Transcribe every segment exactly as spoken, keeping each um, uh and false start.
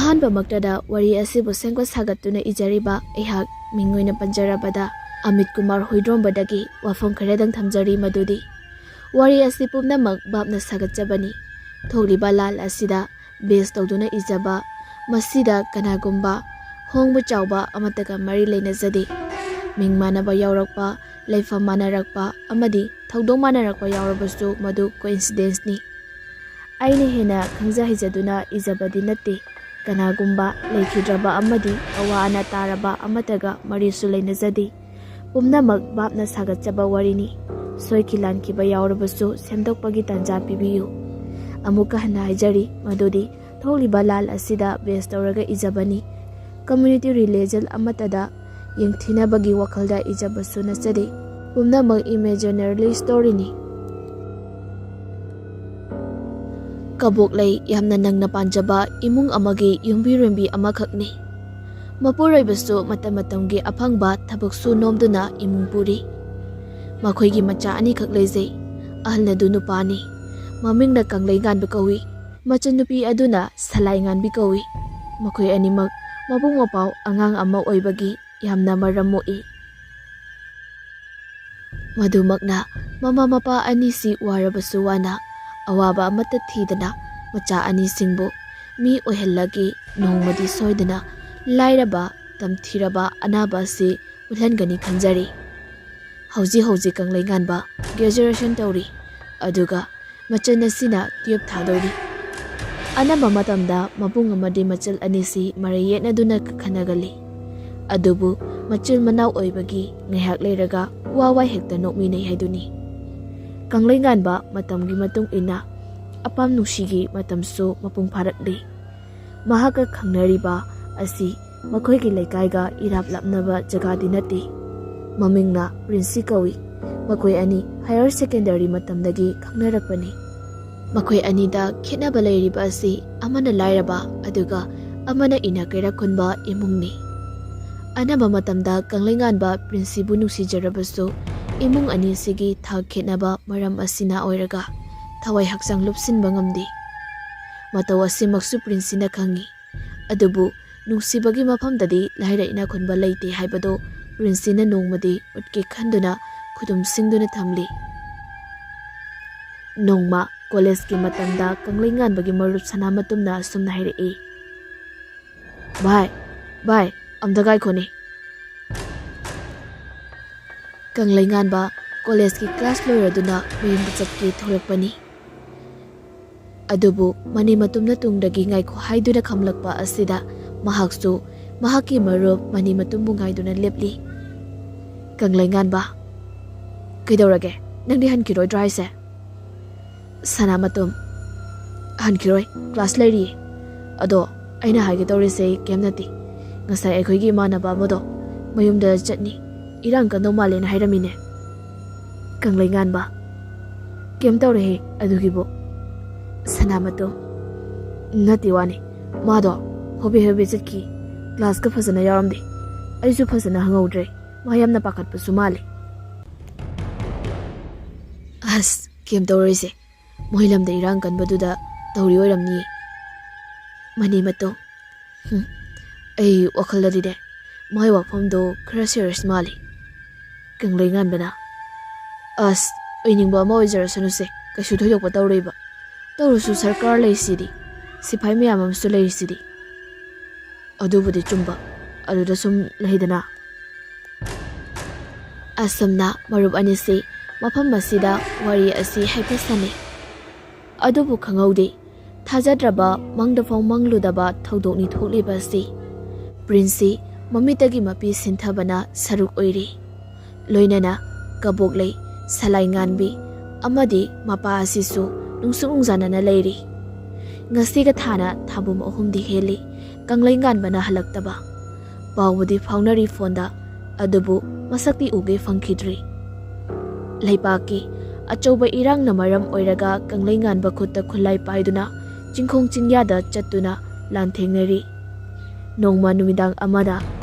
ꯑꯍꯥꯟꯕꯃꯛꯇꯗ ꯋꯥꯔꯤ ꯑꯁꯤꯕꯨ ꯁꯦꯝꯒꯠ ꯁꯥꯒꯠꯇꯨꯅ ꯏꯖꯔꯤꯕ ꯑꯩꯍꯥꯛ ꯃꯤꯡ ꯑꯣꯏꯅ ꯄꯟꯖꯔꯕꯗ ꯑꯃꯤꯠ ꯀꯨꯃꯥꯔ ꯍꯨꯏꯗ꯭ꯔꯣꯝꯕꯗꯒꯤ ꯋꯥꯐꯝ ꯈꯔꯗꯪ ꯊꯝꯖꯔꯤ꯫ ꯃꯗꯨꯗꯤ ꯋꯥꯔꯤ ꯑꯁꯤ ꯄꯨꯝꯅꯃꯛ ꯚꯥꯞꯅ ꯁꯥꯒꯠꯆꯕꯅꯤ꯫ ꯊꯣꯛꯂꯤꯕ ꯂꯥꯜ ꯑꯁꯤꯗ ꯕꯦꯁ ꯇꯧꯗꯨꯅ ꯏꯖꯕ, ꯃꯁꯤꯗ ꯀꯅꯥꯒꯨꯝꯕ ꯍꯣꯡꯕ ꯆꯥꯎꯕ ꯑꯃꯠꯇꯒ ꯃꯔꯤ ꯂꯩꯅꯖꯗꯦ꯫ ꯃꯤꯡ ꯃꯥꯟꯅꯕ ꯌꯥꯎꯔꯛꯄ, ꯂꯩꯐꯝ ꯃꯥꯟꯅꯔꯛꯄ ꯑꯃꯗꯤ ꯊꯧꯗꯣꯛ ꯃꯥꯟꯅꯔꯛꯄ ꯌꯥꯎꯔꯕꯁꯨ ꯃꯗꯨ ꯀꯣꯏꯟꯁꯤꯗꯦꯟꯁꯅꯤ꯫ ꯑꯩꯅ ꯍꯦꯟꯅ ꯈꯪꯖ ꯍꯩꯖꯗꯨꯅ ꯏꯖꯕꯗꯤ ꯅꯠꯇꯦ꯫ ꯀꯅꯥꯒꯨꯝꯕ ꯂꯩꯈꯤꯗ꯭ꯔꯕ ꯑꯃꯗꯤ ꯑꯋꯥ ꯑꯅꯥ ꯇꯥꯔꯕ ꯑꯃꯠꯇꯒ ꯃꯔꯤꯁꯨ ꯂꯩꯅꯖꯗꯦ꯫ ꯄꯨꯝꯅꯃꯛ ꯚꯥꯞꯅ ꯁꯥꯒꯠꯆꯕ ꯋꯥꯔꯤꯅꯤ꯫ ꯁꯣꯏꯈꯤ ꯂꯥꯟꯈꯤꯕ ꯌꯥꯎꯔꯕꯁꯨ ꯁꯦꯝꯗꯣꯛꯄꯒꯤ ꯇꯥꯟꯖꯥ ꯄꯤꯕꯤꯌꯨ꯫ ꯑꯃꯨꯛꯀ ꯍꯟꯅ ꯍꯥꯏꯖꯔꯤ, ꯃꯗꯨꯗꯤ ꯊꯣꯛꯂꯤꯕ ꯂꯥꯜ ꯑꯁꯤꯗ ꯕꯦꯁ ꯇꯧꯔꯒ ꯏꯖꯕꯅꯤ꯫ ꯀꯝꯃ꯭ꯌꯨꯅꯤꯇꯤ ꯔꯤꯂꯤꯖꯟ ꯑꯃꯠꯇꯗ ꯌꯦꯡꯊꯤꯅꯕꯒꯤ ꯋꯥꯈꯜꯗ ꯏꯖꯕꯁꯨ ꯅꯠꯆꯗꯦ꯫ ꯄꯨꯝꯅꯃꯛ ꯏꯃꯦꯖꯤꯅꯔꯤ ꯁ꯭ꯇꯣꯔꯤꯅꯤ꯫ ꯀꯕꯣꯛꯂꯩ ꯌꯥꯝꯅ ꯅꯪꯅ ꯄꯥꯟꯖꯕ ꯏꯃꯨꯡ ꯑꯃꯒꯤ ꯌꯨꯝꯕꯤꯔꯦꯝꯕꯤ ꯑꯃꯈꯛꯅꯤ꯫ ꯃꯄꯨꯔꯣꯏꯕꯁꯨ ꯃꯇꯝ ꯃꯇꯝꯒꯤ ꯑꯐꯪꯕ ꯊꯕꯛ ꯁꯨ ꯅꯣꯝꯗꯨꯅ ꯏꯃꯨꯡ ꯄꯨꯔꯤ꯫ ꯃꯈꯣꯏꯒꯤ ꯃꯆꯥ ꯑꯅꯤꯈꯛ ꯂꯩꯖꯩ꯫ ꯑꯍꯜ ꯑꯗꯨ ꯅꯨꯄꯥꯅꯤ꯫ ꯃꯃꯤꯡꯅ ꯀꯪꯂꯩꯉꯥꯟꯕ ꯀꯧꯏ꯫ ꯃꯆꯟꯅꯨꯄꯤ ꯑꯗꯨꯅ ꯁꯂꯥꯏꯉꯥꯟꯕꯤ ꯀꯧꯏ꯫ ꯃꯈꯣꯏ ꯑꯅꯤꯃꯛ ꯃꯕꯨꯡ ꯃꯧꯄ꯭ꯋꯥ ꯑꯉꯥꯡ ꯑꯃ ꯑꯣꯏꯕꯒꯤ ꯌꯥꯝꯅ ꯃꯔꯝ ꯃꯣꯛꯏ꯫ ꯃꯗꯨꯃꯛꯅ ꯃꯃꯥ ꯃꯄꯥ ꯑꯅꯤꯁꯤ ꯋꯥꯔꯕꯁꯨ ꯋꯥꯅ, ꯑꯋꯥꯕ ꯑꯃꯠꯇ ꯊꯤꯗꯅ ꯃꯆꯥ ꯑꯅꯤꯁꯤꯡꯕꯨ ꯃꯤ ꯑꯣꯏꯍꯜꯂꯒꯦ꯫ ꯅꯣꯡꯃꯗꯤ ꯁꯣꯏꯗꯅ ꯂꯥꯏꯔꯕ, ꯇꯝꯊꯤꯔꯕ ꯑꯅꯥꯕ ꯑꯁꯤ ꯎꯠꯍꯟꯒꯅꯤ ꯈꯟꯖꯔꯤ꯫ ꯍꯧꯖꯤꯛ ꯍꯧꯖꯤꯛ ꯀꯪꯂꯩꯉꯥꯟꯕ ꯒ꯭ꯔꯦꯖꯨꯑꯦꯁꯟ ꯇꯧꯔꯤ, ꯑꯗꯨꯒ ꯃꯆꯟ ꯑꯁꯤꯅ ꯇꯨꯌꯦꯜꯞ ꯊꯥꯗꯣꯏꯔꯤ꯫ ꯑꯅꯝꯕ ꯃꯇꯝꯗ ꯃꯕꯨꯡ ꯑꯃꯗꯤ ꯃꯆꯜ ꯑꯅꯤꯁꯤ ꯃꯔꯩ ꯌꯦꯠꯅꯗꯨꯅ ꯈꯟꯅꯒꯜꯂꯤ꯫ ꯑꯗꯨꯕꯨ ꯃꯆꯤꯜ ꯃꯅꯥꯎ ꯑꯣꯏꯕꯒꯤ ꯉꯥꯏꯍꯥꯛ ꯂꯩꯔꯒ ꯋꯥ ꯋꯥ ꯍꯦꯛꯇ ꯅꯣꯛꯃꯤꯟꯅꯩ ꯍꯥꯏꯗꯨꯅꯤ꯫ ꯀꯪꯂꯩꯉꯥꯟꯕ ꯃꯇꯝꯒꯤ ꯃꯇꯨꯡ ꯏꯟꯅ ꯑꯄꯥꯝ ꯅꯨꯡꯁꯤꯒꯤ ꯃꯇꯝꯁꯨ ꯃꯄꯨꯡ ꯐꯥꯔꯛꯂꯤ꯫ ꯃꯍꯥꯛꯀ ꯈꯪꯅꯔꯤꯕ ꯑꯁꯤ ꯃꯈꯣꯏꯒꯤ ꯂꯩꯀꯥꯏꯒ ꯏꯔꯥꯞ ꯂꯥꯞꯅꯕ ꯖꯒꯥꯗꯤ ꯅꯠꯇꯦ꯫ ꯃꯃꯤꯡꯅ ꯄ꯭ꯔꯤꯟꯁꯤ ꯀꯧꯏ꯫ ꯃꯈꯣꯏ ꯑꯅꯤ ꯍꯥꯌꯔ ꯁꯦꯀꯦꯟꯗꯔꯤ ꯃꯇꯝꯗꯒꯤ ꯈꯪꯅꯔꯛꯄꯅꯤ꯫ ꯃꯈꯣꯏ ꯑꯅꯤꯗ ꯈꯦꯠꯅꯕ ꯂꯩꯔꯤꯕ ꯑꯁꯤ ꯑꯃꯅ ꯂꯥꯏꯔꯕ, ꯑꯗꯨꯒ ꯑꯃꯅ ꯏꯅ ꯀꯩꯔꯥꯛ ꯈꯨꯟꯕ ꯏꯃꯨꯡꯅꯤ꯫ ꯑꯅꯝꯕ ꯃꯇꯝꯗ ꯀꯪꯂꯩꯉꯥꯟꯕ ꯄ꯭ꯔꯤꯟꯁꯤꯕꯨ ꯅꯨꯡꯁꯤꯖꯔꯕꯁꯨ, ꯏꯃꯨꯡ ꯑꯅꯤꯁꯤꯒꯤ ꯊꯥꯛ ꯈꯦꯠꯅꯕ ꯃꯔꯝ ꯑꯁꯤꯅ ꯑꯣꯏꯔꯒ ꯊꯋꯥꯏ ꯍꯛꯆꯥꯡ ꯂꯨꯞꯁꯤꯟꯕ ꯉꯝꯗꯦ꯫ ꯃꯇꯧ ꯑꯁꯤꯃꯛꯁꯨ ꯄ꯭ꯔꯤꯟꯁꯤꯅ ꯈꯪꯏ꯫ ꯑꯗꯨꯕꯨ ꯅꯨꯡꯁꯤꯕꯒꯤ ꯃꯐꯝꯗꯗꯤ ꯂꯥꯏꯔ ꯏꯅꯥꯛ ꯈꯨꯟꯕ ꯂꯩꯇꯦ ꯍꯥꯏꯕꯗꯨ ꯄ꯭ꯔꯤꯟꯁꯤꯅ ꯅꯣꯡꯃꯗꯤ ꯎꯠꯀꯦ ꯈꯟꯗꯨꯅ ꯈꯨꯗꯨꯝ ꯁꯤꯡꯗꯨꯅ ꯊꯝꯂꯤ꯫ ꯅꯣꯡꯃ ꯀꯣꯂꯦꯖꯀꯤ ꯃꯇꯝꯗ ꯀꯪꯂꯩꯉꯥꯟꯕꯒꯤ ꯃꯔꯨꯞ ꯁꯅꯥꯃꯇꯨꯝꯅ ꯑꯁꯨꯝꯅ ꯍꯥꯏꯔꯛꯏ, "ꯚꯥꯏ, ꯚꯥꯏ, ꯑꯝꯇ ꯉꯥꯏꯈꯣꯅꯦ꯫" ꯀꯪꯂꯩꯉꯥꯟꯕ ꯀꯣꯂꯦꯖꯀꯤ ꯀ꯭ꯂꯥꯁ ꯂꯣꯏꯔꯗꯨꯅ ꯃꯌꯨꯝꯗ ꯆꯠꯀꯦ ꯊꯣꯛꯂꯛꯄꯅꯤ꯫ ꯑꯗꯨꯕꯨ ꯃꯅꯤꯃꯇꯨꯝꯅ ꯇꯨꯡꯗꯒꯤ ꯉꯥꯏꯈꯣ ꯍꯥꯏꯗꯨꯅ ꯈꯝꯂꯛꯄ ꯑꯁꯤꯗ ꯃꯍꯥꯛꯁꯨ ꯃꯍꯥꯛꯀꯤ ꯃꯔꯨꯞ ꯃꯅꯤꯃꯇꯨꯝꯕꯨ ꯉꯥꯏꯗꯨꯅ ꯂꯦꯞꯂꯤ꯫ ꯀꯪꯂꯩꯉꯥꯟꯕ, "ꯀꯩꯗꯧꯔꯒꯦ? ꯅꯪꯗꯤ ꯍꯟꯈꯤꯔꯣꯏꯗ꯭ꯔꯣ ꯍꯥꯏꯁꯦ?" ꯁꯅꯥꯃꯇꯨꯝ, "ꯍꯟꯈꯤꯔꯣꯏ, ꯀ꯭ꯂꯥꯁ ꯂꯩꯔꯤꯌꯦ꯫ ꯑꯗꯣ ꯑꯩꯅ ꯍꯥꯏꯒꯦ ꯇꯧꯔꯤꯁꯦ ꯀꯩꯝ ꯅꯠꯇꯦ꯫ ꯉꯁꯥꯏ ꯑꯩꯈꯣꯏꯒꯤ ꯏꯃꯥꯟꯅꯕ ꯑꯃꯗꯣ ꯃꯌꯨꯝꯗ ꯆꯠꯅꯤ, ꯏꯔꯥꯡ ꯀꯟꯗꯧ ꯃꯥꯜꯂꯦꯅ ꯍꯥꯏꯔꯝꯃꯤꯅꯦ꯫" ꯀꯪꯂꯩꯉꯥꯟꯕ, "ꯀꯩꯝ ꯇꯧꯔꯦꯍꯦ ꯑꯗꯨꯒꯤꯕꯨ꯫" ꯁꯅꯥꯃꯇꯨꯝ, "ꯅꯠꯇꯦ ꯋꯥꯅꯤ, ꯃꯥꯗꯣ ꯍꯣꯕꯦ ꯍꯣꯕꯦ ꯆꯠꯈꯤ, ꯀ꯭ꯂꯥꯁꯀ ꯐꯖꯅ ꯌꯥꯎꯔꯝꯗꯦ꯫ ꯑꯩꯁꯨ ꯐꯖꯅ ꯍꯪꯍꯧꯗ꯭ꯔꯦ, ꯃꯥ ꯌꯥꯝꯅ ꯄꯥꯈꯠꯄꯁꯨ ꯃꯥꯜꯂꯦ꯫" "ꯑꯁ, ꯀꯩꯝ ꯇꯧꯔꯣꯏꯁꯦ, ꯃꯣꯏ ꯂꯝꯗ ꯏꯔꯥꯡ ꯀꯟꯕꯗꯨꯗ ꯇꯧꯔꯤ ꯑꯣꯏꯔꯝꯅꯤꯌꯦ꯫" ꯃꯅꯤꯃꯇꯨꯝ, "ꯍꯨꯝ, ꯑꯩ ꯋꯥꯈꯜꯗꯗꯤꯅꯦ, ꯃꯥꯏ ꯋꯥꯐꯝꯗꯣ ꯈꯔ ꯁꯦꯔꯤꯌꯁ ꯃꯥꯜꯂꯤ꯫" ꯀꯪꯂꯩꯉꯥꯟꯕꯅ, "ꯑꯁ, ꯑꯣꯏꯅꯤꯡꯕ ꯑꯃ ꯑꯣꯏꯖꯔꯁꯅꯨꯁꯦ, ꯀꯩꯁꯨ ꯊꯣꯏꯗꯣꯛꯄ ꯇꯧꯔꯣꯏꯕ꯫ ꯇꯧꯔꯁꯨ ꯁꯔꯀꯥꯔ ꯂꯩꯁꯤꯗꯤ, ꯁꯤꯐꯥꯏ ꯃꯌꯥꯝ ꯑꯃꯁꯨ ꯂꯩꯔꯤꯁꯤꯗꯤ꯫" ꯑꯗꯨꯕꯨꯗꯤ ꯆꯨꯝꯕ, ꯑꯗꯨꯗ ꯁꯨꯝ ꯂꯩꯗꯅ꯫ ꯑꯁꯨꯝꯅ ꯃꯔꯨꯞ ꯑꯅꯤꯁꯤ ꯃꯐꯝ ꯑꯁꯤꯗ ꯋꯥꯔꯤ ꯑꯁꯤ ꯍꯥꯏꯐꯦꯠ ꯁꯥꯟꯅꯩ꯫ ꯑꯗꯨꯕꯨ ꯈꯪꯍꯧꯗꯦ, ꯊꯥꯖꯗ꯭ꯔꯕ, ꯃꯪꯗꯐꯥꯎ ꯃꯪꯂꯨꯗꯕ ꯊꯧꯗꯣꯛꯅꯤ ꯊꯣꯛꯂꯤꯕ ꯑꯁꯤ꯫ ꯄ꯭ꯔꯤꯟꯁꯁꯤ ꯃꯃꯤꯠꯇꯒꯤ ꯃꯄꯤ ꯁꯤꯟꯊꯕꯅ ꯁꯔꯨꯛ ꯑꯣꯏꯔꯤ꯫ ꯂꯣꯏꯅꯅ ꯀꯕꯣꯛꯂꯩ, ꯁꯂꯥꯏ ꯉꯥꯟꯕꯤ ꯑꯃꯗꯤ ꯃꯄꯥ ꯑꯁꯤꯁꯨ ꯅꯨꯡꯁꯨꯛ ꯅꯨꯡꯖꯥꯅꯅ ꯂꯩꯔꯤ꯫ ꯉꯁꯤꯒ ꯊꯥꯅ ꯊꯥꯕꯨꯝ ꯑꯍꯨꯝꯗꯤ ꯍꯦꯜꯂꯤ ꯀꯪꯂꯩꯉꯥꯟꯕꯅ ꯍꯜꯂꯛꯇꯕ꯫ ꯄꯥꯎꯕꯨꯗꯤ ꯐꯥꯎꯅꯔꯤ ꯐꯣꯟꯗ, ꯑꯗꯨꯕꯨ ꯃꯁꯛꯇꯤ ꯎꯒꯦ ꯐꯪꯈꯤꯗ꯭ꯔꯤ꯫ ꯂꯩꯕꯥꯛꯀꯤ ꯑꯆꯧꯕ ꯏꯔꯥꯡꯅ ꯃꯔꯝ ꯑꯣꯏꯔꯒ ꯀꯪꯂꯩꯉꯥꯟꯕ ꯈꯨꯠꯇ ꯈꯨꯠꯂꯥꯏ ꯄꯥꯏꯗꯨꯅ ꯆꯤꯡꯈꯣꯡ ꯆꯤꯡꯌꯥꯗ ꯆꯠꯇꯨꯅ ꯂꯥꯟꯊꯦꯡꯅꯔꯤ꯫ ꯅꯣꯡꯃ ꯅꯨꯃꯤꯗꯥꯡ ꯑꯃꯗ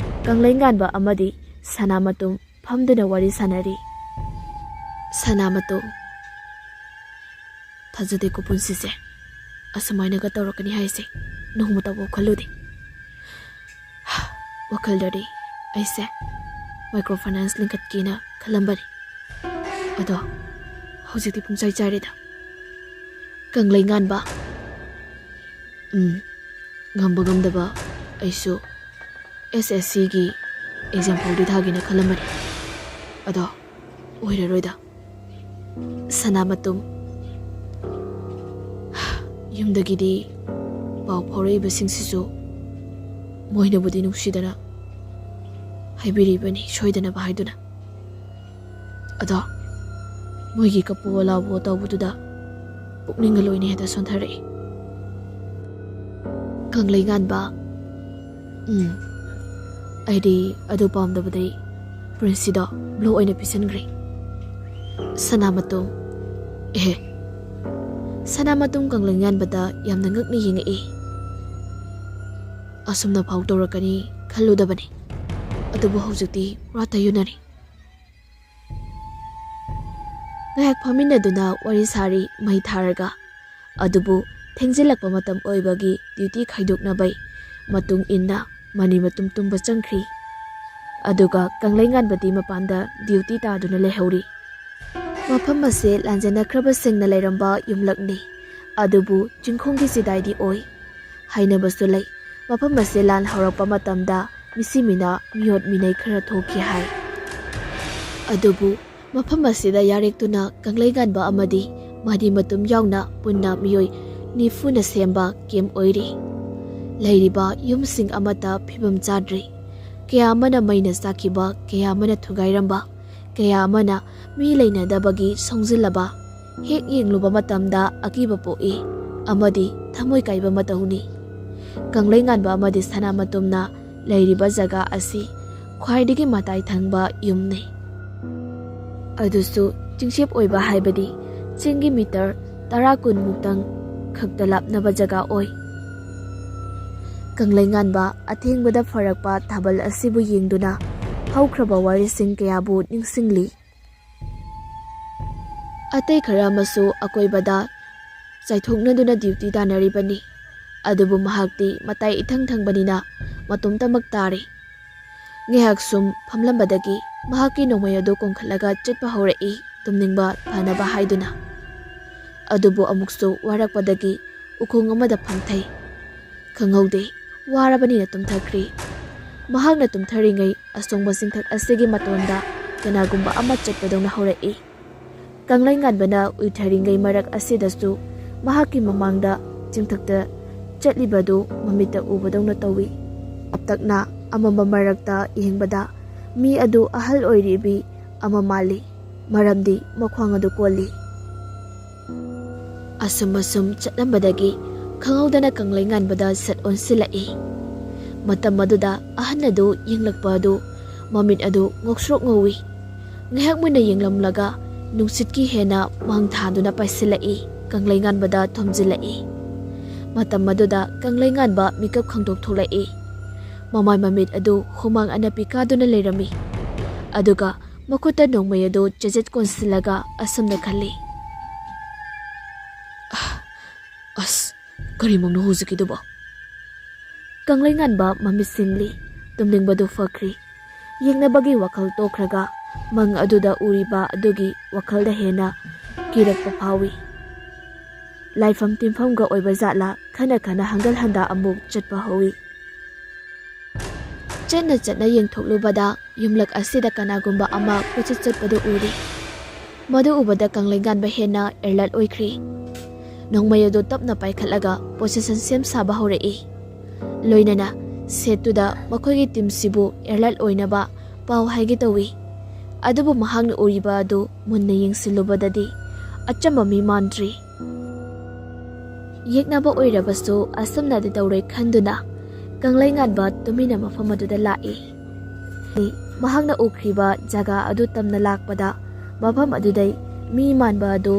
ꯀꯪꯂꯩꯉꯥꯟꯕ ꯑꯃꯗꯤ ꯁꯅꯥꯃꯇꯨꯝ ꯐꯝꯗꯨꯅ ꯋꯥꯔꯤ ꯁꯥꯟꯅꯔꯤ꯫ ꯁꯅꯥꯃꯇꯨꯝ, ꯊꯥꯖꯗꯦꯀꯣ ꯄꯨꯟꯁꯤꯁꯦ, ꯑꯁꯨꯃꯥꯏꯅꯒ ꯇꯧꯔꯛꯀꯅꯤ ꯍꯥꯏꯁꯦ ꯅꯣꯡꯃꯇꯐꯥꯎ ꯈꯜꯂꯨꯗꯦ꯫ ꯋꯥꯈꯜꯗꯗꯤ ꯑꯩꯁꯦ ꯃꯥꯏꯀ꯭ꯔꯣ ꯐꯥꯏꯅꯥꯟꯁ ꯂꯤꯡꯈꯠꯀꯦꯅ ꯈꯜꯂꯝꯕꯅꯤ꯫ ꯑꯗꯣ ꯍꯧꯖꯤꯛꯇꯤ ꯄꯨꯡꯆꯥꯏ ꯆꯥꯏꯔꯦꯗ꯫ ꯀꯪꯂꯩ ꯉꯥꯟꯕ꯫ ꯎꯝ, ꯉꯝꯕ ꯉꯝꯗꯕ ꯑꯩꯁꯨ ꯑꯦꯁ ꯑꯦꯁ ꯁꯤꯒꯤ ꯑꯦꯛꯖꯥꯝ ꯐꯥꯎꯗꯤ ꯊꯥꯒꯦꯅ ꯈꯜꯂꯝꯕꯅꯤ꯫ ꯑꯗꯣ ꯑꯣꯏꯔꯔꯣꯏꯗ꯫ ꯁꯅꯥꯃꯇꯨꯝ꯫ ꯌꯨꯝꯗꯒꯤꯗꯤ ꯄꯥꯎ ꯐꯥꯎꯔꯛꯏꯕꯁꯤꯡꯁꯤꯁꯨ ꯃꯣꯏꯅꯕꯨꯗꯤ ꯅꯨꯡꯁꯤꯗꯅ ꯍꯥꯏꯕꯤꯔꯤꯕꯅꯤ, ꯁꯣꯏꯗꯅꯕ ꯍꯥꯏꯗꯨꯅ꯫ ꯑꯗꯣ ꯃꯣꯏꯒꯤ ꯀꯞꯄꯨ ꯂꯥꯎꯕ ꯇꯧꯕꯗꯨꯗ ꯄꯨꯛꯅꯤꯡꯒ ꯂꯣꯏꯅ ꯍꯦꯛꯇ ꯁꯣꯟꯊꯔꯛꯏ꯫ ꯀꯪꯂꯩ ꯉꯥꯟꯕ꯫ ꯎꯝ, ꯑꯩꯗꯤ ꯑꯗꯨ ꯄꯥꯝꯗꯕꯗꯩ ꯄ꯭ꯔꯤꯟꯁꯁꯤꯗꯣ ꯕ꯭ꯂꯣꯛ ꯑꯣꯏꯅ ꯄꯤꯁꯟꯈ꯭ꯔꯦ꯫ ꯁꯅꯥꯃꯇꯨꯝ꯫ ꯑꯦꯍꯦ꯫ ꯁꯅꯥꯃꯇꯨꯝ ꯀꯪꯂꯩ ꯉꯥꯟꯕꯗ ꯌꯥꯝꯅ ꯉꯛꯅ ꯌꯦꯡꯉꯛꯏ꯫ ꯑꯁꯨꯝꯅ ꯐꯥꯎ ꯇꯧꯔꯛꯀꯅꯤ ꯈꯜꯂꯨꯗꯕꯅꯤ꯫ ꯑꯗꯨꯕꯨ ꯍꯧꯖꯤꯛꯇꯤ ꯄꯨꯔꯥ ꯇꯩꯌꯨꯅꯔꯦ꯫ ꯉꯥꯏꯍꯥꯛ ꯐꯝꯃꯤꯟꯅꯗꯨꯅ ꯋꯥꯔꯤ ꯁꯥꯔꯤ ꯃꯩ ꯊꯥꯔꯒ꯫ ꯑꯗꯨꯕꯨ ꯊꯦꯡꯖꯤꯜꯂꯛꯄ ꯃꯇꯝ ꯑꯣꯏꯕꯒꯤ ꯗ꯭ꯌꯨꯇꯤ ꯈꯥꯏꯗꯣꯛꯅꯕꯩ ꯃꯇꯨꯡ ꯏꯟꯅ ꯃꯅꯤ ꯃꯇꯨꯝ ꯇꯨꯝꯕ ꯆꯪꯈ꯭ꯔꯤ꯫ ꯑꯗꯨꯒ ꯀꯪꯂꯩ ꯉꯥꯟꯕꯗꯤ ꯃꯄꯥꯟꯗ ꯗ꯭ꯌꯨꯇꯤ ꯇꯥꯗꯨꯅ ꯂꯩꯍꯧꯔꯤ꯫ ꯃꯐꯝ ꯑꯁꯦ ꯂꯥꯟꯖꯦꯟꯅꯈ꯭ꯔꯕꯁꯤꯡꯅ ꯂꯩꯔꯝꯕ ꯌꯨꯝꯂꯛꯅꯤ꯫ ꯑꯗꯨꯕꯨ ꯆꯤꯡꯈꯣꯡꯒꯤ ꯆꯤꯗꯥꯏꯗꯤ ꯑꯣꯏ꯫ ꯍꯥꯏꯅꯕꯁꯨ ꯂꯩ, ꯃꯐꯝ ꯑꯁꯦ ꯂꯥꯟ ꯍꯧꯔꯛꯄ ꯃꯇꯝꯗ ꯃꯤꯁꯤ ꯃꯤꯅꯥ ꯃꯤꯑꯣꯠ ꯃꯤꯅꯩ ꯈꯔ ꯊꯣꯛꯈꯤ ꯍꯥꯏ꯫ ꯑꯗꯨꯕꯨ ꯃꯐꯝ ꯑꯁꯤꯗ ꯌꯥꯔꯦꯛꯇꯨꯅ ꯀꯪꯂꯩ ꯉꯥꯟꯕ ꯑꯃꯗꯤ ꯃꯥꯗꯤ ꯃꯇꯨꯝ ꯌꯥꯎꯅ ꯄꯨꯟꯅ ꯃꯤꯑꯣꯏ ꯅꯤꯐꯨꯅ ꯁꯦꯝꯕ ꯀꯦꯝꯞ ꯑꯣꯏꯔꯤ꯫ ꯂꯩꯔꯤꯕ ꯌꯨꯝꯁꯤꯡ ꯑꯃꯠꯇ ꯐꯤꯕꯝ ꯆꯥꯗ꯭ꯔꯤ꯫ ꯀꯌꯥ ꯑꯃꯅ ꯃꯩꯅ ꯆꯥꯛꯈꯤꯕ, ꯀꯌꯥ ꯑꯃꯅ ꯊꯨꯒꯥꯏꯔꯝꯕ, ꯀꯌꯥ ꯑꯃꯅ ꯃꯤ ꯂꯩꯅꯗꯕꯒꯤ ꯁꯣꯡꯖꯤꯜꯂꯕ꯫ ꯍꯦꯛ ꯌꯦꯡꯂꯨꯕ ꯃꯇꯝꯗ ꯑꯀꯤꯕ ꯄꯣꯛꯏ ꯑꯃꯗꯤ ꯊꯃꯣꯏ ꯀꯥꯏꯕ ꯃꯇꯧꯅꯤ꯫ ꯀꯪꯂꯩ ꯉꯥꯟꯕ ꯑꯃꯗꯤ ꯁꯅꯥꯃꯇꯨꯝꯅ ꯂꯩꯔꯤꯕ ꯖꯒꯥ ꯑꯁꯤ ꯈ꯭ꯋꯥꯏꯗꯒꯤ ꯃꯇꯥꯏ ꯊꯪꯕ ꯌꯨꯝꯅꯤ꯫ ꯑꯗꯨꯁꯨ ꯆꯤꯡꯆꯦꯞ ꯑꯣꯏꯕ ꯍꯥꯏꯕꯗꯤ ꯆꯤꯡꯒꯤ ꯃꯤꯇꯔ ꯇꯔꯥ ꯀꯨꯟ ꯃꯨꯛꯇꯪ ꯈꯛꯇ ꯂꯥꯞꯅꯕ ꯖꯒꯥ ꯑꯣꯏ꯫ ꯀꯪꯂꯩ ꯉꯥꯟꯕ ꯑꯊꯦꯡꯕꯗ ꯐꯔꯛꯄ ꯊꯥꯕꯜ ꯑꯁꯤꯕꯨ ꯌꯦꯡꯗꯨꯅ ꯍꯧꯈ꯭ꯔꯕ ꯋꯥꯔꯤꯁꯤꯡ ꯀꯌꯥꯕꯨ ꯅꯤꯡꯁꯤꯡꯂꯤ꯫ ꯑꯇꯩ ꯈꯔ ꯑꯃꯁꯨ ꯑꯀꯣꯏꯕꯗ ꯆꯥꯏꯊꯣꯛꯅꯗꯨꯅ ꯗ꯭ꯌꯨꯇꯤ ꯇꯥꯅꯔꯤꯕꯅꯤ꯫ ꯑꯗꯨꯕꯨ ꯃꯍꯥꯛꯇꯤ ꯃꯇꯥꯏ ꯏꯊꯪ ꯊꯪꯕꯅꯤꯅ ꯃꯇꯣꯝꯇꯃꯛ ꯇꯥꯔꯦ꯫ ꯉꯥꯏꯍꯥꯛ ꯁꯨꯝ ꯐꯝꯂꯝꯕꯗꯒꯤ ꯃꯍꯥꯛꯀꯤ ꯅꯣꯡꯃꯩ ꯑꯗꯨ ꯀꯣꯟꯈꯠꯂꯒ ꯆꯠꯄ ꯍꯧꯔꯛꯏ, ꯇꯨꯝꯅꯤꯡꯕ ꯐꯅꯕ ꯍꯥꯏꯗꯨꯅ꯫ ꯑꯗꯨꯕꯨ ꯑꯃꯨꯛꯁꯨ ꯋꯥꯔꯛꯄꯗꯒꯤ ꯎꯈꯣꯡ ꯑꯃꯗ ꯐꯝꯊꯩ꯫ ꯈꯪꯍꯧꯗꯦ, ꯋꯥꯔꯕꯅꯤꯅ ꯇꯨꯝꯊꯈ꯭ꯔꯤ꯫ ꯃꯍꯥꯛꯅ ꯇꯨꯝꯊꯔꯤꯉꯩ ꯑꯁꯣꯡꯕ ꯆꯤꯡꯊꯛ ꯑꯁꯤꯒꯤ ꯃꯇꯣꯟꯗ ꯀꯅꯥꯒꯨꯝꯕ ꯑꯃ ꯆꯠꯄꯗꯧꯅ ꯍꯧꯔꯛꯏ꯫ ꯀꯪꯂꯩ ꯉꯥꯟꯕꯅ ꯎꯏꯊꯔꯤꯉꯩ ꯃꯔꯛ ꯑꯁꯤꯗꯁꯨ ꯃꯍꯥꯛꯀꯤ ꯃꯃꯥꯡꯗ ꯆꯤꯡꯊꯛꯇ ꯆꯠꯂꯤꯕꯗꯨ ꯃꯃꯤꯠꯇ ꯎꯕꯗꯧꯅ ꯇꯧꯏ꯫ ꯇꯞꯇꯛꯅ ꯑꯃꯝꯕ ꯃꯔꯛꯇ ꯌꯦꯡꯕꯗ ꯃꯤ ꯑꯗꯨ ꯑꯍꯜ ꯑꯣꯏꯔꯤꯕꯤ ꯑꯃ ꯃꯥꯜꯂꯤ, ꯃꯔꯝꯗꯤ ꯃꯈ꯭ꯋꯥꯡ ꯑꯗꯨ ꯀꯣꯜꯂꯤ꯫ ꯑꯁꯨꯝ ꯑꯁꯨꯝ ꯆꯠꯂꯝꯕꯗꯒꯤ ꯈꯪꯍꯧꯗꯅ ꯀꯪꯂꯩ ꯉꯥꯟꯕꯗ ꯁꯠ ꯑꯣꯟꯁꯤꯜꯂꯛꯏ꯫ ꯃꯇꯝ ꯑꯗꯨꯗ ꯑꯍꯟ ꯑꯗꯨ ꯌꯦꯡꯂꯛꯄ ꯑꯗꯨ ꯃꯃꯤꯠ ꯑꯗꯨ ꯉꯧꯁ꯭ꯔꯣꯛ ꯉꯧꯏ꯫ ꯉꯥꯏꯍꯥꯛ ꯃꯨꯟꯅ ꯌꯦꯡꯂꯝꯂꯒ ꯅꯨꯡꯁꯤꯠꯀꯤ ꯍꯦꯟꯅ ꯃꯥꯡ ꯊꯥꯗꯨꯅ ꯄꯥꯏꯁꯤꯜꯂꯛꯏ, ꯀꯪꯂꯩ ꯉꯥꯟꯕꯗ ꯊꯣꯝꯖꯤꯜꯂꯛꯏ꯫ ꯃꯇꯝ ꯑꯗꯨꯗ ꯀꯪꯂꯩ ꯉꯥꯟꯕ ꯃꯤꯀꯞ ꯈꯪꯗꯣꯛ ꯊꯣꯛꯂꯛꯏ꯫ ꯃꯃꯥꯏ ꯃꯃꯤꯠ ꯑꯗꯨ ꯍꯨꯃꯥꯡ ꯑꯅꯞꯄꯤ ꯀꯥꯗꯨꯅ ꯂꯩꯔꯝꯃꯤ꯫ ꯑꯗꯨꯒ ꯃꯈꯨꯠꯇ ꯅꯣꯡꯃꯩ ꯑꯗꯨ ꯆꯦꯖꯦꯠ ꯀꯣꯟꯁꯤꯜꯂꯒ ꯑꯁꯨꯝꯅ ꯈꯜꯂꯤ, "ꯑꯁ, ꯀꯔꯤꯃꯛꯅꯣ ꯍꯧꯖꯤꯛꯀꯤꯗꯨꯕꯣ?" ꯀꯪꯂꯩ ꯉꯥꯟꯕ ꯃꯃꯤꯠ ꯁꯤꯡꯂꯤ꯫ ꯇꯨꯝꯅꯤꯡꯕꯗꯨ ꯐꯈ꯭ꯔꯤ꯫ ꯌꯦꯡꯅꯕꯒꯤ ꯋꯥꯈꯜ ꯇꯣꯛꯈ꯭ꯔꯒ ꯃꯪ ꯑꯗꯨꯗ ꯎꯔꯤꯕ ꯑꯗꯨꯒꯤ ꯋꯥꯈꯜꯗ ꯍꯦꯟꯅ ꯀꯤꯔꯛꯄ ꯐꯥꯎꯏ꯫ ꯂꯥꯏꯐꯝ ꯇꯤꯟꯐꯝꯒ ꯑꯣꯏꯕ ꯖꯥꯠꯂꯥ ꯈꯟꯅ ꯈꯟꯅ ꯍꯪꯒꯜ ꯍꯟꯗꯥ ꯑꯃꯨꯛ ꯆꯠꯄ ꯍꯧꯏ꯫ ꯆꯠꯅ ꯆꯠꯅ ꯌꯦꯡꯊꯣꯛꯂꯨꯕꯗ ꯌꯨꯝꯂꯛ ꯑꯁꯤꯗ ꯀꯅꯥꯒꯨꯝꯕ ꯑꯃ ꯀꯣꯏꯆꯠ ꯆꯠꯄꯗꯨ ꯎꯔꯤ꯫ ꯃꯗꯨ ꯎꯕꯗ ꯀꯪꯂꯩꯉꯥꯟꯕ ꯍꯦꯟꯅ alert ꯑꯣꯏꯈ꯭ꯔꯤ꯫ ꯅꯣꯡꯃꯩ ꯑꯗꯨ ꯇꯞꯅ ꯄꯥꯏꯈꯠꯂꯒ position ꯁꯦꯝ ꯁꯥꯕ ꯍꯧꯔꯛꯏ꯫ ꯂꯣꯏꯅꯅ ꯁꯦꯠꯇꯨꯗ ꯃꯈꯣꯏꯒꯤ ꯇꯤꯝꯁꯤꯕꯨ alert ꯑꯣꯏꯅꯕ ꯄꯥꯎ ꯍꯥꯏꯒꯦ ꯇꯧꯏ꯫ ꯑꯗꯨꯕꯨ ꯃꯍꯥꯛꯅ ꯎꯔꯤꯕ ꯑꯗꯨ ꯃꯨꯟꯅ ꯌꯦꯡꯁꯤꯜꯂꯨꯕꯗꯗꯤ ꯑꯆꯝꯕ ꯃꯤ ꯃꯥꯟꯗ꯭ꯔꯤ꯫ ꯌꯦꯛꯅꯕ ꯑꯣꯏꯔꯕꯁꯨ ꯑꯁꯨꯝꯅꯗꯤ ꯇꯧꯔꯣꯏ ꯈꯟꯗꯨꯅ ꯀꯪꯂꯩꯉꯥꯟꯕ ꯇꯨꯃꯤꯟꯅ ꯃꯐꯝ ꯑꯗꯨꯗ ꯂꯥꯛꯏ꯫ ꯃꯍꯥꯛꯅ ꯎꯈ꯭ꯔꯤꯕ ꯖꯒꯥ ꯑꯗꯨ ꯇꯝꯅ ꯂꯥꯛꯄꯗ ꯃꯐꯝ ꯑꯗꯨꯗꯩ ꯃꯤ ꯃꯥꯟꯕ ꯑꯗꯨ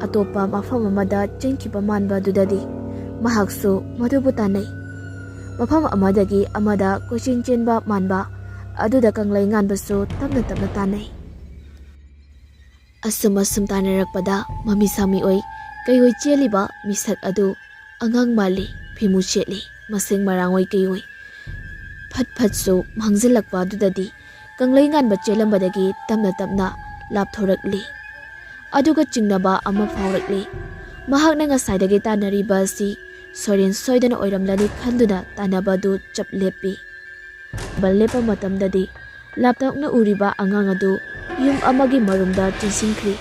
ꯑꯇꯣꯞꯄ ꯃꯐꯝ ꯑꯃꯗ ꯆꯦꯟꯈꯤꯕ ꯃꯥꯟꯕ ꯑꯗꯨꯗꯗꯤ ꯃꯍꯥꯛꯁꯨ ꯃꯗꯨꯕꯨ ꯇꯥꯟꯅꯩ꯫ ꯃꯐꯝ ꯑꯃꯗꯒꯤ ꯑꯃꯗ ꯀꯣꯏꯆꯦꯟ ꯆꯦꯟꯕ ꯃꯥꯟꯕ ꯑꯗꯨꯗ ꯀꯪꯂꯩꯉꯥꯟꯕꯁꯨ ꯇꯞꯅ ꯇꯞꯅ ꯇꯥꯟꯅꯩ꯫ ꯑꯁꯨꯝ ꯑꯁꯨꯝ ꯇꯥꯟꯅꯔꯛꯄꯗ ꯃꯃꯤ ꯁꯥꯃꯤ ꯑꯣꯏ ꯀꯩꯑꯣꯏ ꯆꯦꯜꯂꯤꯕ ꯃꯤꯁꯛ ꯑꯗꯨ ꯑꯉꯥꯡ ꯃꯥꯜꯂꯤ, ꯐꯤꯃꯨ ꯁꯦꯠꯂꯤ, ꯃꯁꯦꯡ ꯃꯔꯥꯡ ꯑꯣꯏ ꯀꯩꯑꯣꯏ꯫ ꯐꯠ ꯐꯠꯁꯨ ꯃꯥꯡꯁꯤꯜꯂꯛꯄ ꯑꯗꯨꯗꯗꯤ ꯀꯪꯂꯩ ꯉꯥꯟꯕ ꯆꯦꯜꯂꯝꯕꯗꯒꯤ ꯇꯞꯅ ꯇꯞꯅ ꯂꯥꯞꯊꯣꯔꯛꯂꯤ꯫ ꯑꯗꯨꯒ ꯆꯤꯡꯅꯕ ꯑꯃ ꯐꯥꯎꯔꯛꯂꯤ꯫ ꯃꯍꯥꯛꯅ ꯉꯁꯥꯏꯗꯒꯤ ꯇꯥꯟꯅꯔꯤꯕ ꯑꯁꯤ ꯁꯣꯏꯔꯦꯟ ꯁꯣꯏꯗꯅ ꯑꯣꯏꯔꯝꯂꯅꯤ ꯈꯟꯗꯨꯅ ꯇꯥꯟꯅꯕ ꯑꯗꯨ ꯆꯞ ꯂꯦꯞꯄꯤ꯫ ꯕꯜ ꯂꯦꯞꯄ ꯃꯇꯝꯗꯗꯤ ꯂꯥꯞꯇꯛꯅ ꯎꯔꯤꯕ ꯑꯉꯥꯡ ꯑꯗꯨ ꯌꯨꯝ ꯑꯃꯒꯤ ꯃꯔꯨꯝꯗ ꯆꯦꯟꯁꯤꯟꯈ꯭ꯔꯤ꯫